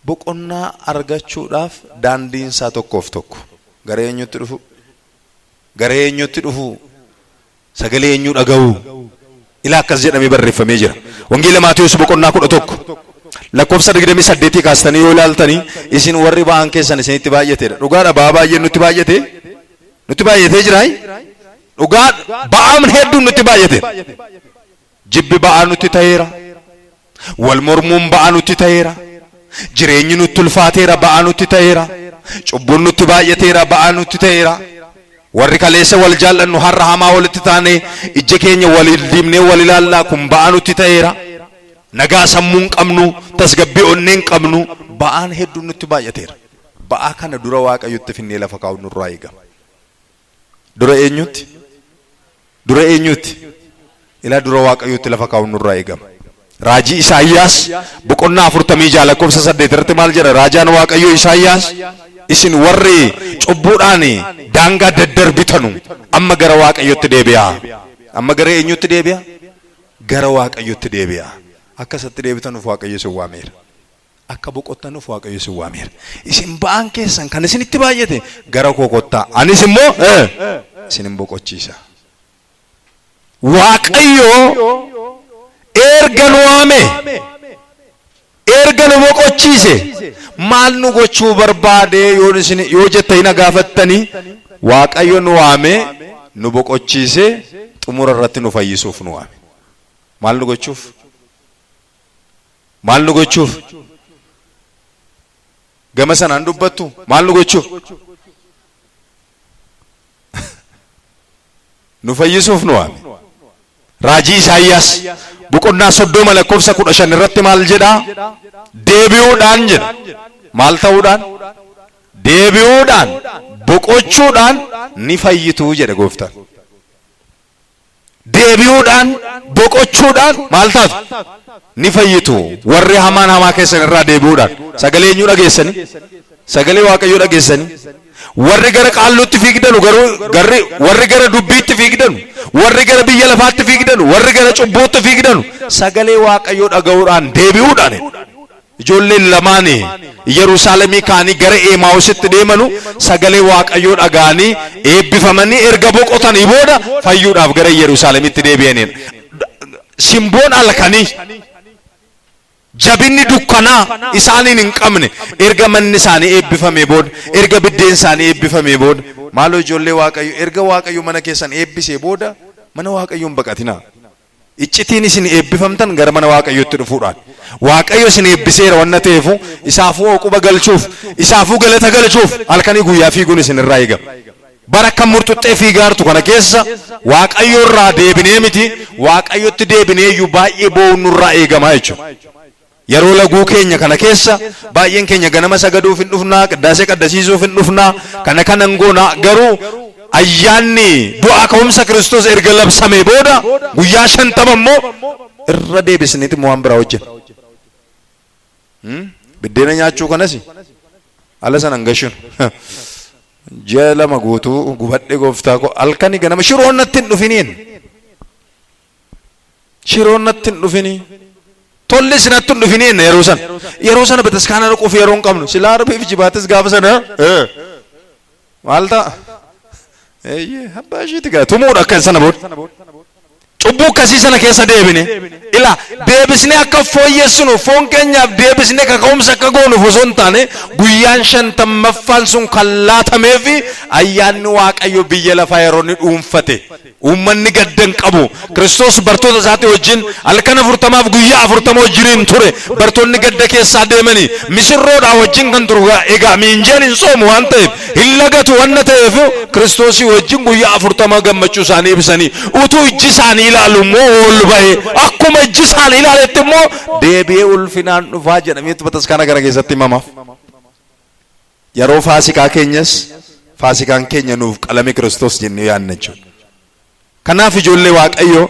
Speaker 1: Boqonnaa argachuudhaaf daandiin isaa tokkoof tokko. Gara eenyutti dhufu? Gara eenyutti dhufu? Sagalee eenyuu dhaga'uu? Ilaa akkas jedhamee barreeffamee jira. Wangeela Maatewos boqonnaa 11 lakkoofsa 28 kaastanii yoo ilaaltanii isin warri ba'aan keessan isinitti baay'ateedha. Dhugaadha ba'aa baay'een nutti baay'ate? Nutti baay'atee jiraa? Dhugaa ba'aan hedduun nutti baay'ate. Jibbi ba'aa nutti ta'eera. Wal mormuun ba'aa nutti ta'eera. Jireenyi nutti ulfaateera ba'aa nutti ta'eera. Cubbuun nutti baay'ateera ba'aa nutti ta'eera. Warri kaleessa wal jaallannu har'a hamaa walitti taane ija keenya wal diimnee wal ilaallaa kun ba'aa nutti ta'eera. Nagaa sammuu hin qabnu, tasgabbii onnee hin qabnu, ba'aan hedduun nutti baay'ateera. Ba'aa kana dura Waaqayyotti finnee lafa kaa'uun nurraa eegama. Dura eenyutti? Dura eenyutti? Ilaa dura Waaqayyootti lafa kaa'uun nurraa eegama. Raajii Isaayyaas boqonnaa 46 lakkoofsa 8 irratti maal jedha? Raajaan Waaqayyoo Isaayyaas isin warri cubbuudhaan daangaa daddarbitanu amma gara Waaqayyootti deebi'aa. Amma gara eenyutti deebi'a? Gara Waaqayyotti deebi'a. Akka isatti deebitanuuf Waaqayyo isin waameera. Akka boqottanuuf Waaqayyo isin waameera. Isin ba'aan keessan kan isinitti baay'ate gara koo kottaa. Anis immoo isinin boqochiisa. Waaqayyo erga nu waame, erga nu boqochiise, maal nu gochuu barbaade yoo isin yoo jettanii na gaafattanii, Waaqayyo nu waame, nu boqochiise, xumura irratti nu fayyisuuf nu waame. Maal nu gochuuf? Maal nu gochuuf? Gama sanaan dubbattu, maal nu gochuuf? Nu fayyisuuf nu waame. Raajii Isaayyaas boqonnaa 30 lakkoofsa 15 irratti maal jedhaa? Deebi'uudhaan jedha. Maal ta'uudhaan? Deebi'uudhaan, boqochuudhaan ni fayyitu jedhe gooftaan. Deebi'uudhaan, boqochuudhaan maal taatu? Ni fayyitu. Warri hamaan hamaa keessan irraa deebi'uudhaan. Sagalee eenyuu dhageessanii? Sagalee Waaqayyoo dhageessanii? Warri gara qaalluutti fiigdanu garuu garri warri gara dubbiitti fiigdanu, warri gara biyya lafaatti fiigdanu, warri gara cubbuutti fiigdanu, sagalee Waaqayyoo dhaga'uudhaan deebi'uudhaan. Ijoolleen lamaan Yerusaalemii ka'anii gara Eemaawusitti deemanu sagalee Waaqayyoo dhaga'anii eebbifamanii erga boqotanii booda fayyuudhaaf gara Yerusaalemitti deebi'anidha. Simboon halkanii, jabinni dukkanaa isaaniin hin qabne erga manni isaanii eebbifamee booda, erga biddeen isaanii eebbifamee booda. Maaloo ijoollee Waaqayyo, erga Waaqayyo mana keessan eebbisee booda mana Waaqayyoo hin baqatinaa. Iccitiin isin eebbifamtan gara mana Waaqayyootti dhufuudhaan. Waaqayyo isin eebbiseera wanna ta'eefu isaafuu hooquba galchuuf, isaafuu galata galchuuf halkanii guyyaa fiiguun isin irraa eegama. Bara akka murxuxxee fiigaartu kana keessa Waaqayyo irraa deebinee miti, Waaqayyotti deebinee iyyuu baay'ee boo'uun nurraa eegama jechuudha. Yeroo laguu keenya kana keessa baay'een keenya ganama sagaduuf hin dhufnaa, qiddaasee qaddasiisuuf hin dhufnaa, kana kanan goonaa, garuu ayyaanni du'aa ka'umsa Kiristoos erga labsamee booda guyyaa 50 immoo irra deebisneeti immoo waan biraa hojjenna. Biddeena nyaachuu kanas ala sana hin gashinu. Ji'a 2 guutuu gubadhe gooftaa koo, halkanii ganama shiroon natti hin dhufiniin. Shiroon natti hin dhufini. Tollis natti hin dhufini jenna yeroo sana. Yeroo sana bataskaana dhaquuf yeroo hin qabnu. Silaa arbiif jibaatis gaafa sana maal ta'a? Eeyyee, abbaa ishiiti gaa tumuudha akka sana booda. Cubbuu akkasii sana keessa deebine. Ila deebisnee akka fooyyessinu, foon keenyaaf deebisnee kaka'umsa akka goonuuf osoo hin taane, guyyaan 50ffaan sun kan laatameefi ayyaanni Waaqayyo biyya lafaa yeroo inni dhuunfate. Uummanni gadda hin qabu. Kiristoos bartoota isaatii wajjin halkan 40f guyyaa 40 wajjiniin ture. Bartoonni gadda keessaa deemanii misirroodhaa wajjin kan turu egaa miinjeen hin soomu waan ta'eef, hin lagatu wanna ta'eef, Kiristoosii wajjin guyyaa 40 gammachuu isaanii ibsanii utuu ijji isaanii ilaalu immoo ol ba'e, akkuma ijji isaanii ilaaletti immoo deebi'ee ulfinaan dhufaa jedhameetu bataskaana kana keessatti himamaaf. Yeroo Faasikaa keenyas Faasikaan keenya nuuf qalame Kiristoos jennee yaadna jechuudha. Kanaaf ijoollee Waaqayyoo,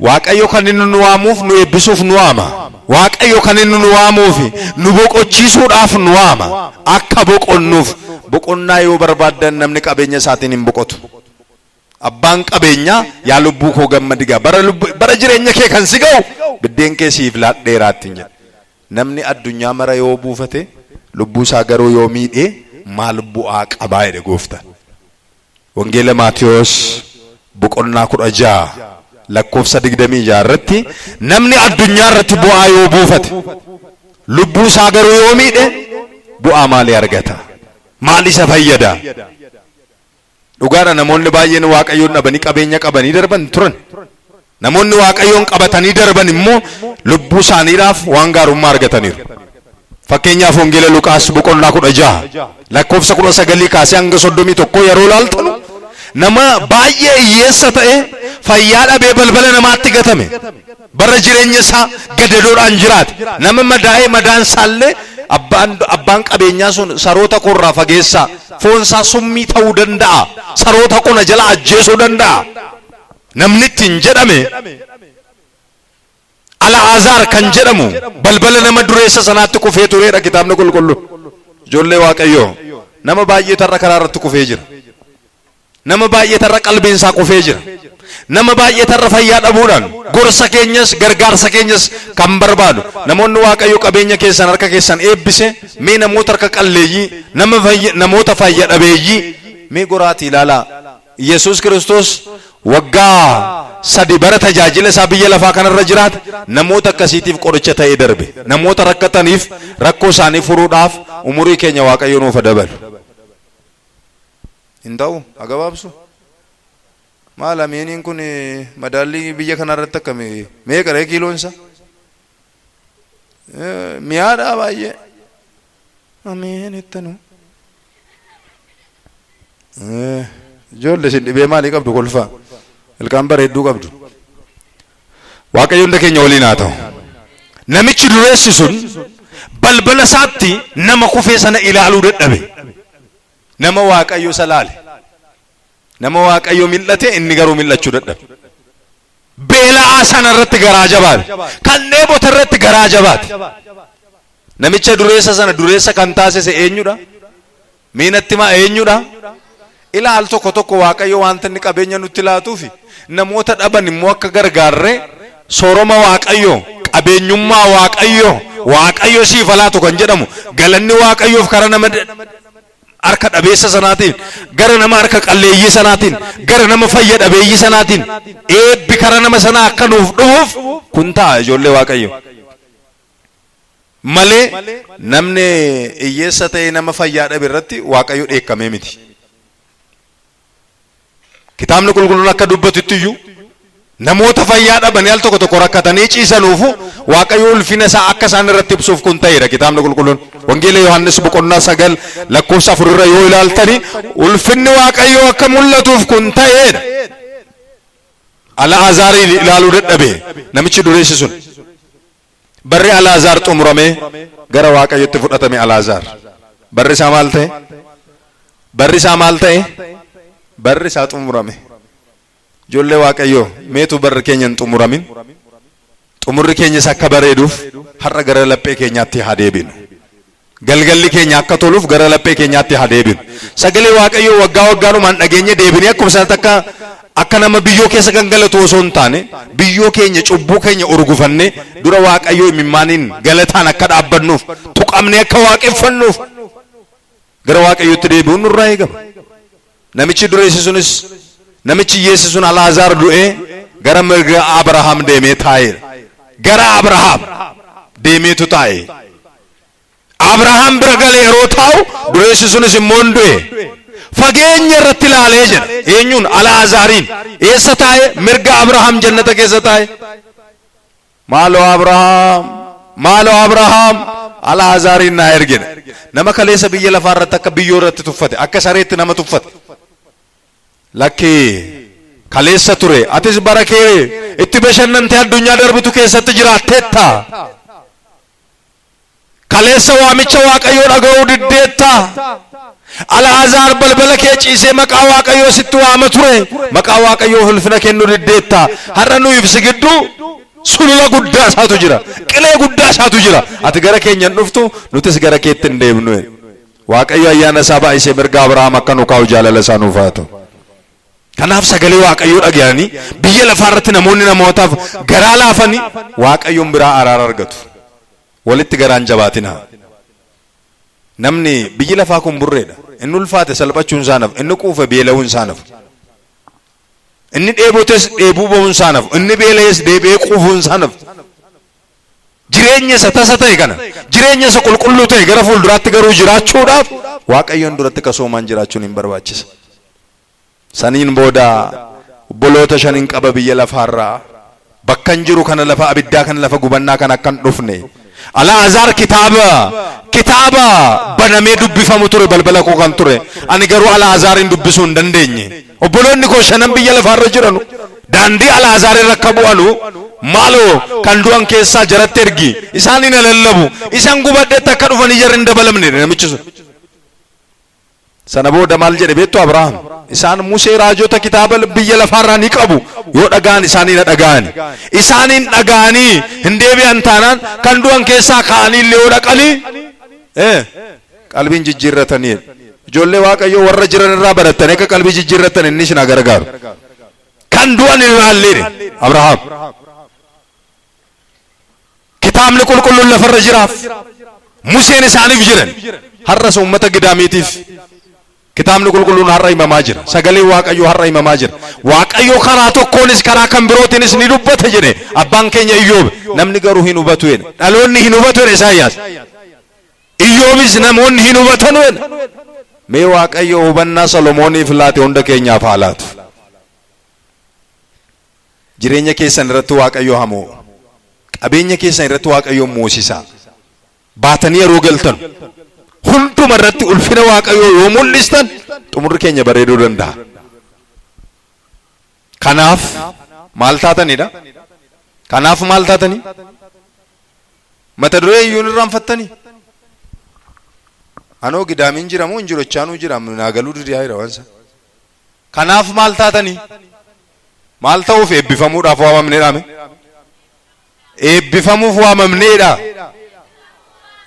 Speaker 1: Waaqayyo kan inni nu waamuuf nu eebbisuuf nu waama. Waaqayyo kan inni nu waamuuf nu boqochiisuudhaaf nu waama. Akka boqonnuuf. Boqonnaa yoo barbaaddan, namni qabeenya isaatiin hin boqotu. Abbaan qabeenyaa yaa lubbuu koo gammadi gaa, bara bara jireenya kee kan si ga'u biddeen kee siif laadheeraa ittiin jedha. Namni addunyaa mara yoo buufate, lubbuu isaa garuu yoo miidhe maal bu'aa qabaa jedhe gooftaan. Wangeela Maatiyoos boqonnaa 16 lakkoofsa 26 irratti, namni addunyaa irratti bu'aa yoo buufate, lubbuu isaa garuu yoo miidhe bu'aa maalii argata? Maal isa fayyada? Dhugaadha, namoonni baay'een Waaqayyoon dhabanii qabeenya qabanii darban turan. Namoonni Waaqayyoon qabatanii darban immoo lubbuu isaaniidhaaf waan gaarummaa argataniiru. Fakkeenyaaf Wangeela Luqaas boqonnaa 16 lakkoofsa 19 kaasee hanga 31 yeroo ilaaltanu, nama baay'ee hiyyeessa ta'e, fayyaa dhabee balbala namaatti gatame, bara jireenya isaa gadadoodhaan jiraate, nama madaa'ee, madaan isaallee abbaan qabeenyaa sun saroota koorraa fageessaa, foon isaa summii ta'uu danda'a, saroota kona jala ajjeesuu danda'a namni ittiin jedhame, Ala'aazaar kan jedhamu balbala nama dureessa sanaatti kufee tureedha kitaabni qulqulluun. Ijoollee Waaqayyoo, nama baay'eetu har'a karaa irratti kufee jira. Nama baay'eetu har'a qalbiin isaa kufee jira. Nama baay'eetu har'a fayyaa dhabuudhaan gorsa keenyas gargaarsa keenyas kan barbaadu. Namoonni Waaqayyo qabeenya keessan harka keessan eebbise mee namoota harka qalleeyyii nama fayya, namoota fayya dhabeeyyii mee goraatii ilaalaa. Yesuus Kiristoos waggaa 3 bara tajaajila isaa biyya lafaa kanarra jiraate namoota akkasiitiif qoricha ta'ee darbe. Namoota rakkataniif rakkoo isaanii furuudhaaf umurii keenya Waaqayyo nuuf haa dabalu. Hin ta'u? Haa gabaabsu? Maal ameeniin kun madaallii biyya kanaa irratti akkami? Meeqa ree kiiloon isaa? Mi'aadhaa baay'ee. Ameen ittanu. Ijoollee isin dhibee maalii qabdu kolfaa? Ilkaan bareedduu qabdu. Waaqayyo hunda keenya waliin haa ta'u. Namichi dureessi sun balbala isaatti nama kufee sana ilaaluu dadhabe. Nama Waaqayyo isa laale. Nama Waaqayyo mil'ate inni garuu mil'achuu dadhabe. Beela'aa sana irratti garaa jabaate. Kan dheebote irratti garaa jabaate. Namicha dureessa sana dureessa kan taasise eenyudha? Mee natti himaa eenyudha? Ilaa al tokko tokko Waaqayyo wanta inni qabeenya nutti laatuufi namoota dhaban immoo akka gargaarree sooroma Waaqayyo, qabeenyummaa Waaqayyo, Waaqayyo siif haa laatu kan jedhamu galanni Waaqayyoof kara nama harka dhabeessa sanaatiin, gara nama harka qalleeyyii sanaatiin, gara nama fayya dhabeeyyii sanaatiin eebbi kara nama sanaa akka nuuf dhufuuf kun ta'a ijoollee Waaqayyo. Malee namni hiyyeessa ta'ee nama fayyaa dhabe irratti Waaqayyo dheekkamee miti. Kitaabni qulqulluun akka dubbatutti iyyuu namoota fayyaa dhabanii al tokko tokko rakkatanii ciisanuufu Waaqayyo ulfina isaa akka isaan irratti ibsuuf kun ta'eera kitaabni qulqulluun. Wangeela Yohaannis boqonnaa 9 lakkoofsa 4 irra yoo ilaaltani ulfinni Waaqayyoo akka mul'atuuf kun ta'eedha. Ala'aazaariin ilaaluu dadhabe namichi dureessi sun. Barri Alaazaar xumuramee gara Waaqayyotti fudhatame Alaazaar. Barri isaa maal ta'e? Barri isaa maal ta'e? Barri isaa xumurame. Ijoollee Waaqayyoo meetu barri keenya hin xumuramin. Xumurri keenyas akka bareeduuf har'a gara laphee keenyaatti haa deebinu. Galgalli keenya akka toluuf gara laphee keenyaatti haa deebinu. Sagalee Waaqayyoo waggaa waggaadhumaan dhageenye deebinee akkuma sanatti akka akka nama biyyoo keessa gangalatu osoo hin taane biyyoo keenya cubbuu keenya urgufannee dura Waaqayyoo imimmaaniin galataan akka dhaabbannuuf tuqamnee akka waaqeffannuuf gara Waaqayyootti deebi'uun nurraa eegama. Namichi dureessi sunis namichi hiyyeessi sun Alaazaar du'ee gara mirga Abrahaam deemee taa'eera. Gara Abrahaam deemeetu taa'e. Abrahaam bira galee yeroo taa'u dureessi sunis immoo hin du'e. Fageenya irratti ilaalee jedha. Eenyuun? Alaazaariin. Eessa taa'e? Mirga Abrahaam jannata keessa taa'e. Maaloo Abrahaam, maaloo Abrahaam, Alaazaariin naa ergi jedhe. Nama kaleessa biyya lafaa irratti akka biyyoo irratti tuffate, akka sareetti nama tuffate. Lakki kaleessa ture, atis bara kee itti bashannantee addunyaa darbitu keessatti jiraatteetta. Kaleessa waamicha Waaqayyoo dhaga'uu diddeetta. Al'aazaar balbala kee ciisee maqaa Waaqayyoo sitti waama ture. Maqaa Waaqayyoof ulfina kennuu diddeetta. Har'a nuyiif si gidduu sulula guddaa isaatu jira. Qilee guddaa isaatu jira. Ati gara keenya hin dhuftu, nutis gara keetti hin deemnu. Waaqayyo ayyaana isaa baay'isee mirga Abrahaam akka nu kaa'u jaalala isaa nuuf haa ta'u. Kanaaf sagalee Waaqayyoo dhaga'anii biyya lafaa irratti namoonni namootaaf garaa laafanii Waaqayyoon biraa araara argatu. Walitti garaa hin jabaatinaa. Namni biyyi lafaa kun burreedha. Inni ulfaate salphachuun isaa hin hafu. Inni quufe beela'uun isaa hin hafu. Inni dheebotes dheebuu ba'uun isaa hin hafu. Inni beela'es deebi'ee quufuun isaa hin hafu. Jireenya isa tasa ta'e kana, jireenya isa qulqulluu ta'e gara fuulduraatti garuu jiraachuudhaaf Waaqayyoon duratti kasoomaan jiraachuun hin barbaachisa. Saniin booda obboloota shanin qaba biyya lafaarraa. Bakkan jiru kana lafa abiddaa kana lafa gubannaa kana akkan dhufne. Alaazaar kitaaba kitaaba banamee dubbifamu ture balbala koo kan ture. Ani garuu Alaazaarin dubbisuu hin dandeenye. Obboloonni koo shanan biyya lafaarra jiranu daandii Alaazaar irra akka bu'anu maaloo kan du'an keessaa jaratti ergi. Isaan hin lallabu. Isan gubadhetti akka dhufanii jarri hin dabalamne namichi sun. Sana booda maal jedhe beektu Abrahaam? Isaan Musee raajota kitaaba biyya lafaarraa ni qabu. Yoo dhaga'an isaanii na dhaga'ani. Isaaniin dhaga'anii hin deebi'an taanaan kan du'an keessaa ka'anii illee yoo dhaqanii qalbiin jijjiirratanii. Ijoollee Waaqayyoo warra jiran irraa barattanii akka qalbii jijjiirrattan inni isin haa gargaaru. Kan du'an hin ilaalleedhe Abrahaam. Kitaabni qulqulluun lafarra jiraaf. Museen isaaniif jiran. Har'as uummata gidaamiitiif Kitaabni qulqulluun har'a himamaa jira. Sagaleen Waaqayyoo har'a himamaa jira. Waaqayyo karaa tokkoonis karaa kan birootiinis ni dubbata jedhe abbaan keenya Iyyoob. Namni garuu hin hubatu jedhe. Dhaloonni hin hubatu jedhe Isaayyaas. Iyyoobis namoonni hin hubatanu jedhe. Mee Waaqayyo hubannaa Solomooniif laate hunda keenyaaf haa laatu. Jireenya keessan irratti Waaqayyo haa moo'u. Qabeenya keessan irratti Waaqayyo moosisaa. Baatanii yeroo galtan hunduma irratti ulfina Waaqayyoo yoo mul'istan xumurri keenya bareeduu danda'a. Kanaaf maal taatanidha? Kanaaf maal taatanii? Mata duree iyyuu hin irraanfattanii? Anoo gidaamiin jira moo hin jiru jechaanuu jira naa galuu didaa jira waan isaa. Kanaaf maal taatanii? Maal ta'uuf eebbifamuudhaaf waamamneedhaame? Eebbifamuuf waamamneedha.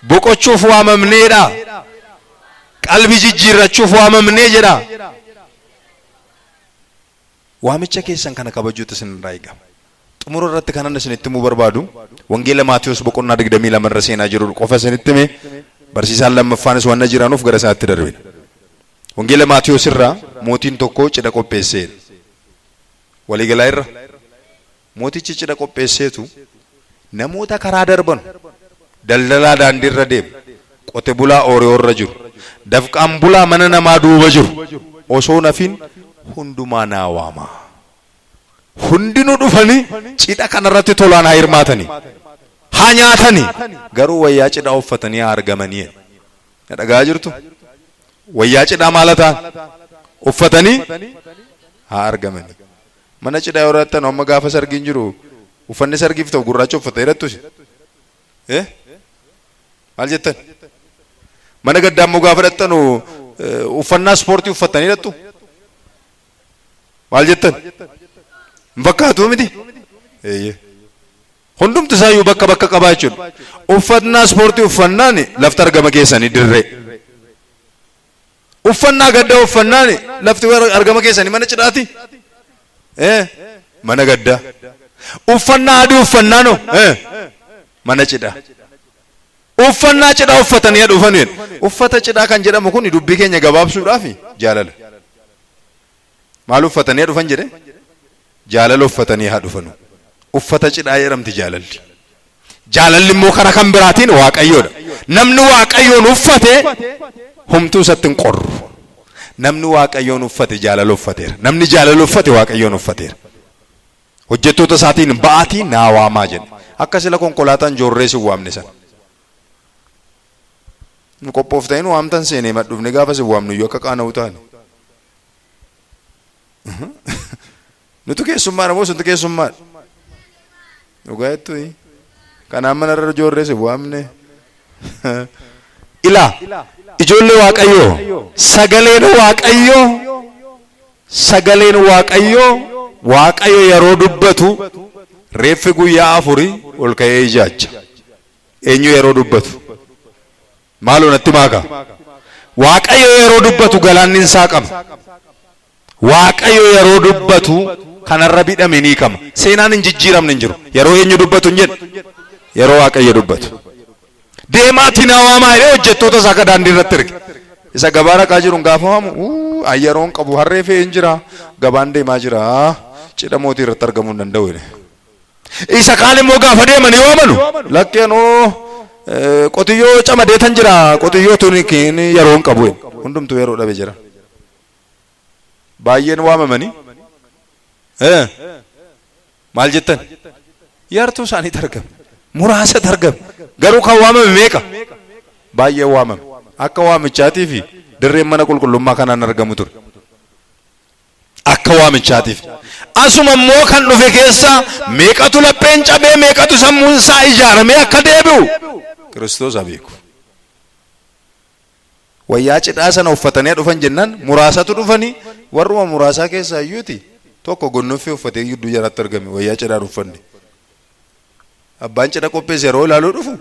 Speaker 1: Boqochuuf waamamneedha. Qalbii jijjiirrachuuf waamamnee jedha. Waamicha keessan kana kabajuutu isin irraa eegama. Xumura irratti kanan isinitti himuu barbaadu Wangeela Maatiyos boqonnaa 22 irra seenaa jiru qofa isinitti hime barsiisaan lammaffaanis wanna jiranuuf gara isaatti darbina. Wangeela Maatiyos irraa mootiin tokko cidha qopheesseera. Waliigalaa irra Mootichi cidha qopheesseetu namoota karaa darbanu, daldalaa daandiirra deemu, qote bulaa ooriyoorra jiru, dafqaan bulaa mana namaa duuba jiru osoo hin hafiin hundumaa naa waamaa. Hundinuu dhufanii cidha kanarratti tolaan haa hirmaatanii, haa nyaatanii, garuu wayyaa cidhaa uffatanii haa argamanii jedhe. Na dhaga'aa jirtu? Wayyaa cidhaa maal haa ta'an? Uffatanii haa argamanii. Mana cidhaa yeroo dhaqxanu amma gaafa sargiin jiru uffanni sargiif ta'u gurraacha uffata jedhattu isin. Eh? Maal jettan? Mana gaddaa immoo gaafa dhaqxanu uffannaa ispoortii uffattanii dhaqxu? Maal jettan? Hin fakkaatu miti? Eeyyee. Hundumti isaayyuu bakka bakka qabaa jechuudha. Uffannaa ispoortii uffannaan lafti argama keessanii dirree. Uffannaa gaddaa uffannaan lafti argama keessanii mana cidhaati? Eh, mana gaddaa. Uffannaa adii uffannaanoo? Eh, mana cidhaa. Uffannaa cidhaa uffatanii haa dhufan jedhe. Uffata cidhaa kan jedhamu kun dubbii keenya gabaabsuudhaaf jaalala. Maal uffatanii haa dhufan jedhe? Jaalala uffatanii haa dhufanu. Uffata cidhaa jedhamti jaalalli. Jaalalli immoo karaa kan biraatiin Waaqayyoodha. Namni Waaqayyoon uffate homtuu isatti hin qorru. Namni Waaqayyoon uffate jaalala uffateera. Namni jaalala uffate Waaqayyoon uffateera. Hojjettoota isaatiin ba'aatii naa waamaa jedhe. Akka sila konkolaataan joorree sin waamne sana. Nu qophooftanii nu waamtan seenee madhufne gaafa sin waamnu iyyuu akka qaana'u taane. Nutu keessummaadha moo suntu keessummaadha? Dhugaa jettu kanaan mana irra ijoollee si waamne. Ilaa ijoollee Waaqayyoo sagaleen Waaqayyoo sagaleen Waaqayyoo Waaqayyo yeroo dubbatu reeffi guyyaa afurii ol ka'ee ijaacha. Eenyu yeroo dubbatu? Maaloo natti maaka. Waaqayyo yeroo dubbatu galaanni hin saaqama. Waaqayyo yeroo dubbatu kanarra bidhame ni hiikama. Seenaan hin jijjiiramne hin jiru. Yeroo eenyu dubbatu hin jedhu? Yeroo Waaqayyo dubbatu. Deemaatii naa waamaa jedhee hojjettoota isaa akka daandii irratti erge. Isa gabaa dhaqaa jiruun gaafa waamu, "Uu, an yeroon qabu harree fe'een jira, gabaan deemaa jira, cidha mootii irratti argamuu hin danda'u jedhe. Isa kaan immoo gaafa deemanii waamanu, lakki anoo qotiyyoo camadeetan jira, qotiyyoo tun yeroo hin qabu jedhe. Hundumtuu yeroo dhabe jira. Baay'een waamamanii eh, maal jettan? Yartuu isaaniitu argame. Muraasatu argame. Garuu kan waamame meeqa? Baay'een waamame. Akka waamichaatii fi dirreen mana qulqullummaa kanaan argamu ture. Akka waamichaatiif. Asuma immoo kan dhufe keessa meeqatu lapheen cabee meeqatu sammuun isaa ijaaramee akka deebi'u Kiristoos haa beeku. Wayyaa cidhaa sana uffatanii dhufan jennaan muraasatu dhufanii warruma muraasaa keessaa iyyuuti tokko gonnoffee uffatee gidduu jaraatti argame wayyaa cidhaan uffanne. Abbaan cidha qopheesse yeroo ilaaluu dhufu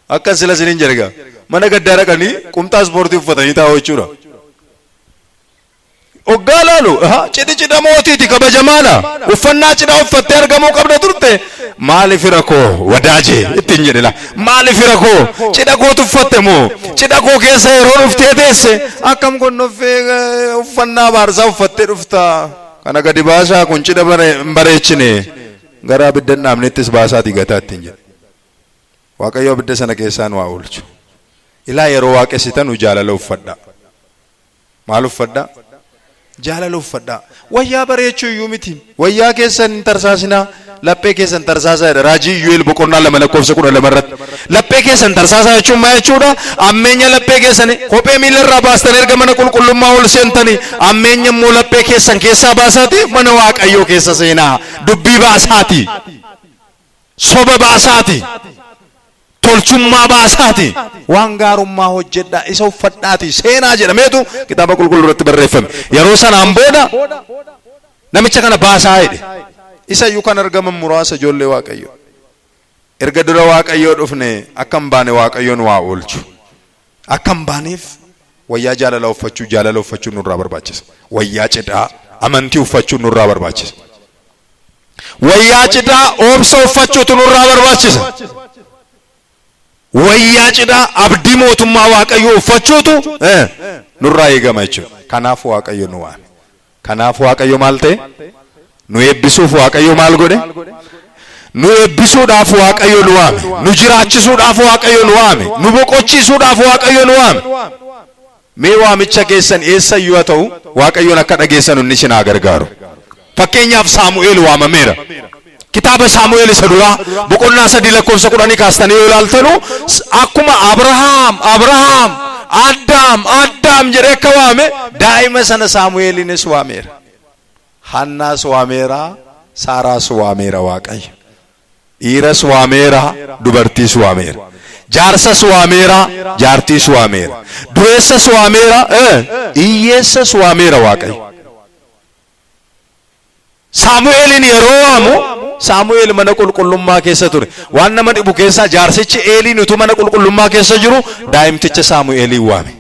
Speaker 1: akka sila isiniin jedhe gaa Mana gaddaa dhaqanii qumxaa ispoortii uffatanii taa'u jechuudha. Oggaa laalu cidhi cidha mootiiti, kabajamaadha. Uffannaa cidhaa uffattee argamuu qabda turte. Maali fira koo wadaajee ittiin jedhe la. Maali fira koo, cidha kootu uffatte moo? Cidha koo keessa yeroo dhuftee teesse akkam gonnoffee uffannaa baarsaa uffattee dhufta. Kana gadi baasaa, kun cidha hin bareechine, gara abidda hin dhaabnettis baasaatii gataa ittiin jedhe. Waaqayyo abidda sana keessaa nu haa oolchu. Ilaa, yeroo waaqessitanu jaalala uffadhaa. Maal uffadhaa? Jaalala uffadhaa. Wayyaa bareechuu iyyuu miti. Wayyaa keessan hin tarsaasinaa. Laphee keessan tarsaasaa jedha. Raajii Iyyu'eel boqonnaa 2 lakkoofsa 12 irratti. Laphee keessan tarsaasaa jechuun maal jechuudha? Ammeenya laphee keessanii kophee miila irraa baastan erga mana qulqullummaa ol seentanii, ammeenya immoo laphee keessan keessaa baasaati mana Waaqayyoo keessa seenaa. Dubbii baasaati. Soba baasaati. Tolchummaa baasaati. Waan gaarummaa hojjedhaa, isa uffadhaati seenaa jedhameetu kitaaba qulqulluu irratti barreeffame. Yeroo sanaan booda namicha kana baasaa jedhe. Isa iyyuu kan argaman muraasa, ijoollee Waaqayyoo. Erga dura Waaqayyoo dhufne akka hin baane Waaqayyoon waa oolchu. Akka hin baaneef wayyaa jaalalaa uffachuu, jaalala uffachuu nurraa barbaachisa. Wayyaa cidhaa amantii uffachuu nurraa barbaachisa. Wayyaa cidhaa obsa uffachuutu nurraa barbaachisa. Wayyaa cidhaa abdii mootummaa Waaqayyoo uffachuutu nurraa eegama jechuudha. Kanaaf Waaqayyo nu waame. Kanaaf Waaqayyo maal ta'e? Nu eebbisuuf Waaqayyo maal godhe? Nu eebbisuudhaaf Waaqayyo nu waame. Nu jiraachisuudhaaf Waaqayyo nu waame. Nu boqochiisuudhaaf Waaqayyo nu waame. Mee waamicha keessan eessa iyyuu haa ta'u, Waaqayyoon akka dhageessan inni isin haa gargaaru. Fakkeenyaaf, Saamu'eel waamameera. Kitaaba Saamu'eel isa duraa boqonnaa 3 lakkoofsa 10 kaastanii yoo ilaaltanu, akkuma "Abrahaam, Abrahaam, Addaam, Addaam" jedhee akka waame, daa'ima sana Saamu'eelinis waameera. Hannaas waameera, Saaraas waameera Waaqayyo. Dhiiras waameera, dubartiis waameera. Jaarsas waameera, jaartiis waameera. Dureessas waameera, hiyyeessas waameera Waaqayyo. Saamu'eelin yeroo waamu Saamu'eel mana qulqullummaa keessa ture. Waan nama dhibu keessaa jaarsichi Eeliin utuu mana qulqullummaa keessa jiru daa'imticha Saamu'eeliin waame.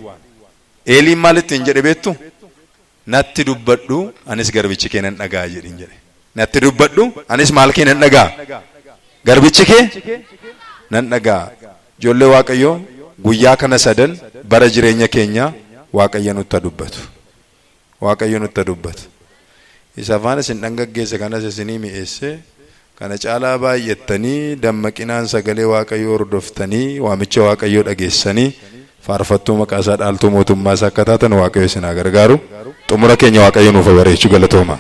Speaker 1: Eeliin maal ittiin jedhe beektu? "Natti dubbadhu, anis garbichi kee nan dhaga'a" jedhin jedhe. "Natti dubbadhu, anis maal kee nan dhaga'a? Garbichi kee nan dhaga'a." Ijoollee Waaqayyoo, guyyaa kana sadan bara jireenya keenyaa Waaqayyo nutti dubbatu. Waaqayyo nutti dubbatu. Isa afaan isin dhangaggeesse kanas isinii mi'eesse, kana caalaa baay'attanii dammaqinaan sagalee Waaqayyoo hordoftanii, waamicha Waaqayyoo dhageessanii, faarfattuu maqaa isaa, dhaaltuu mootummaa isaa akka taatan Waaqayyo isin haa gargaaru. Xumura keenya Waaqayyo nuuf bareechu. Galatooma.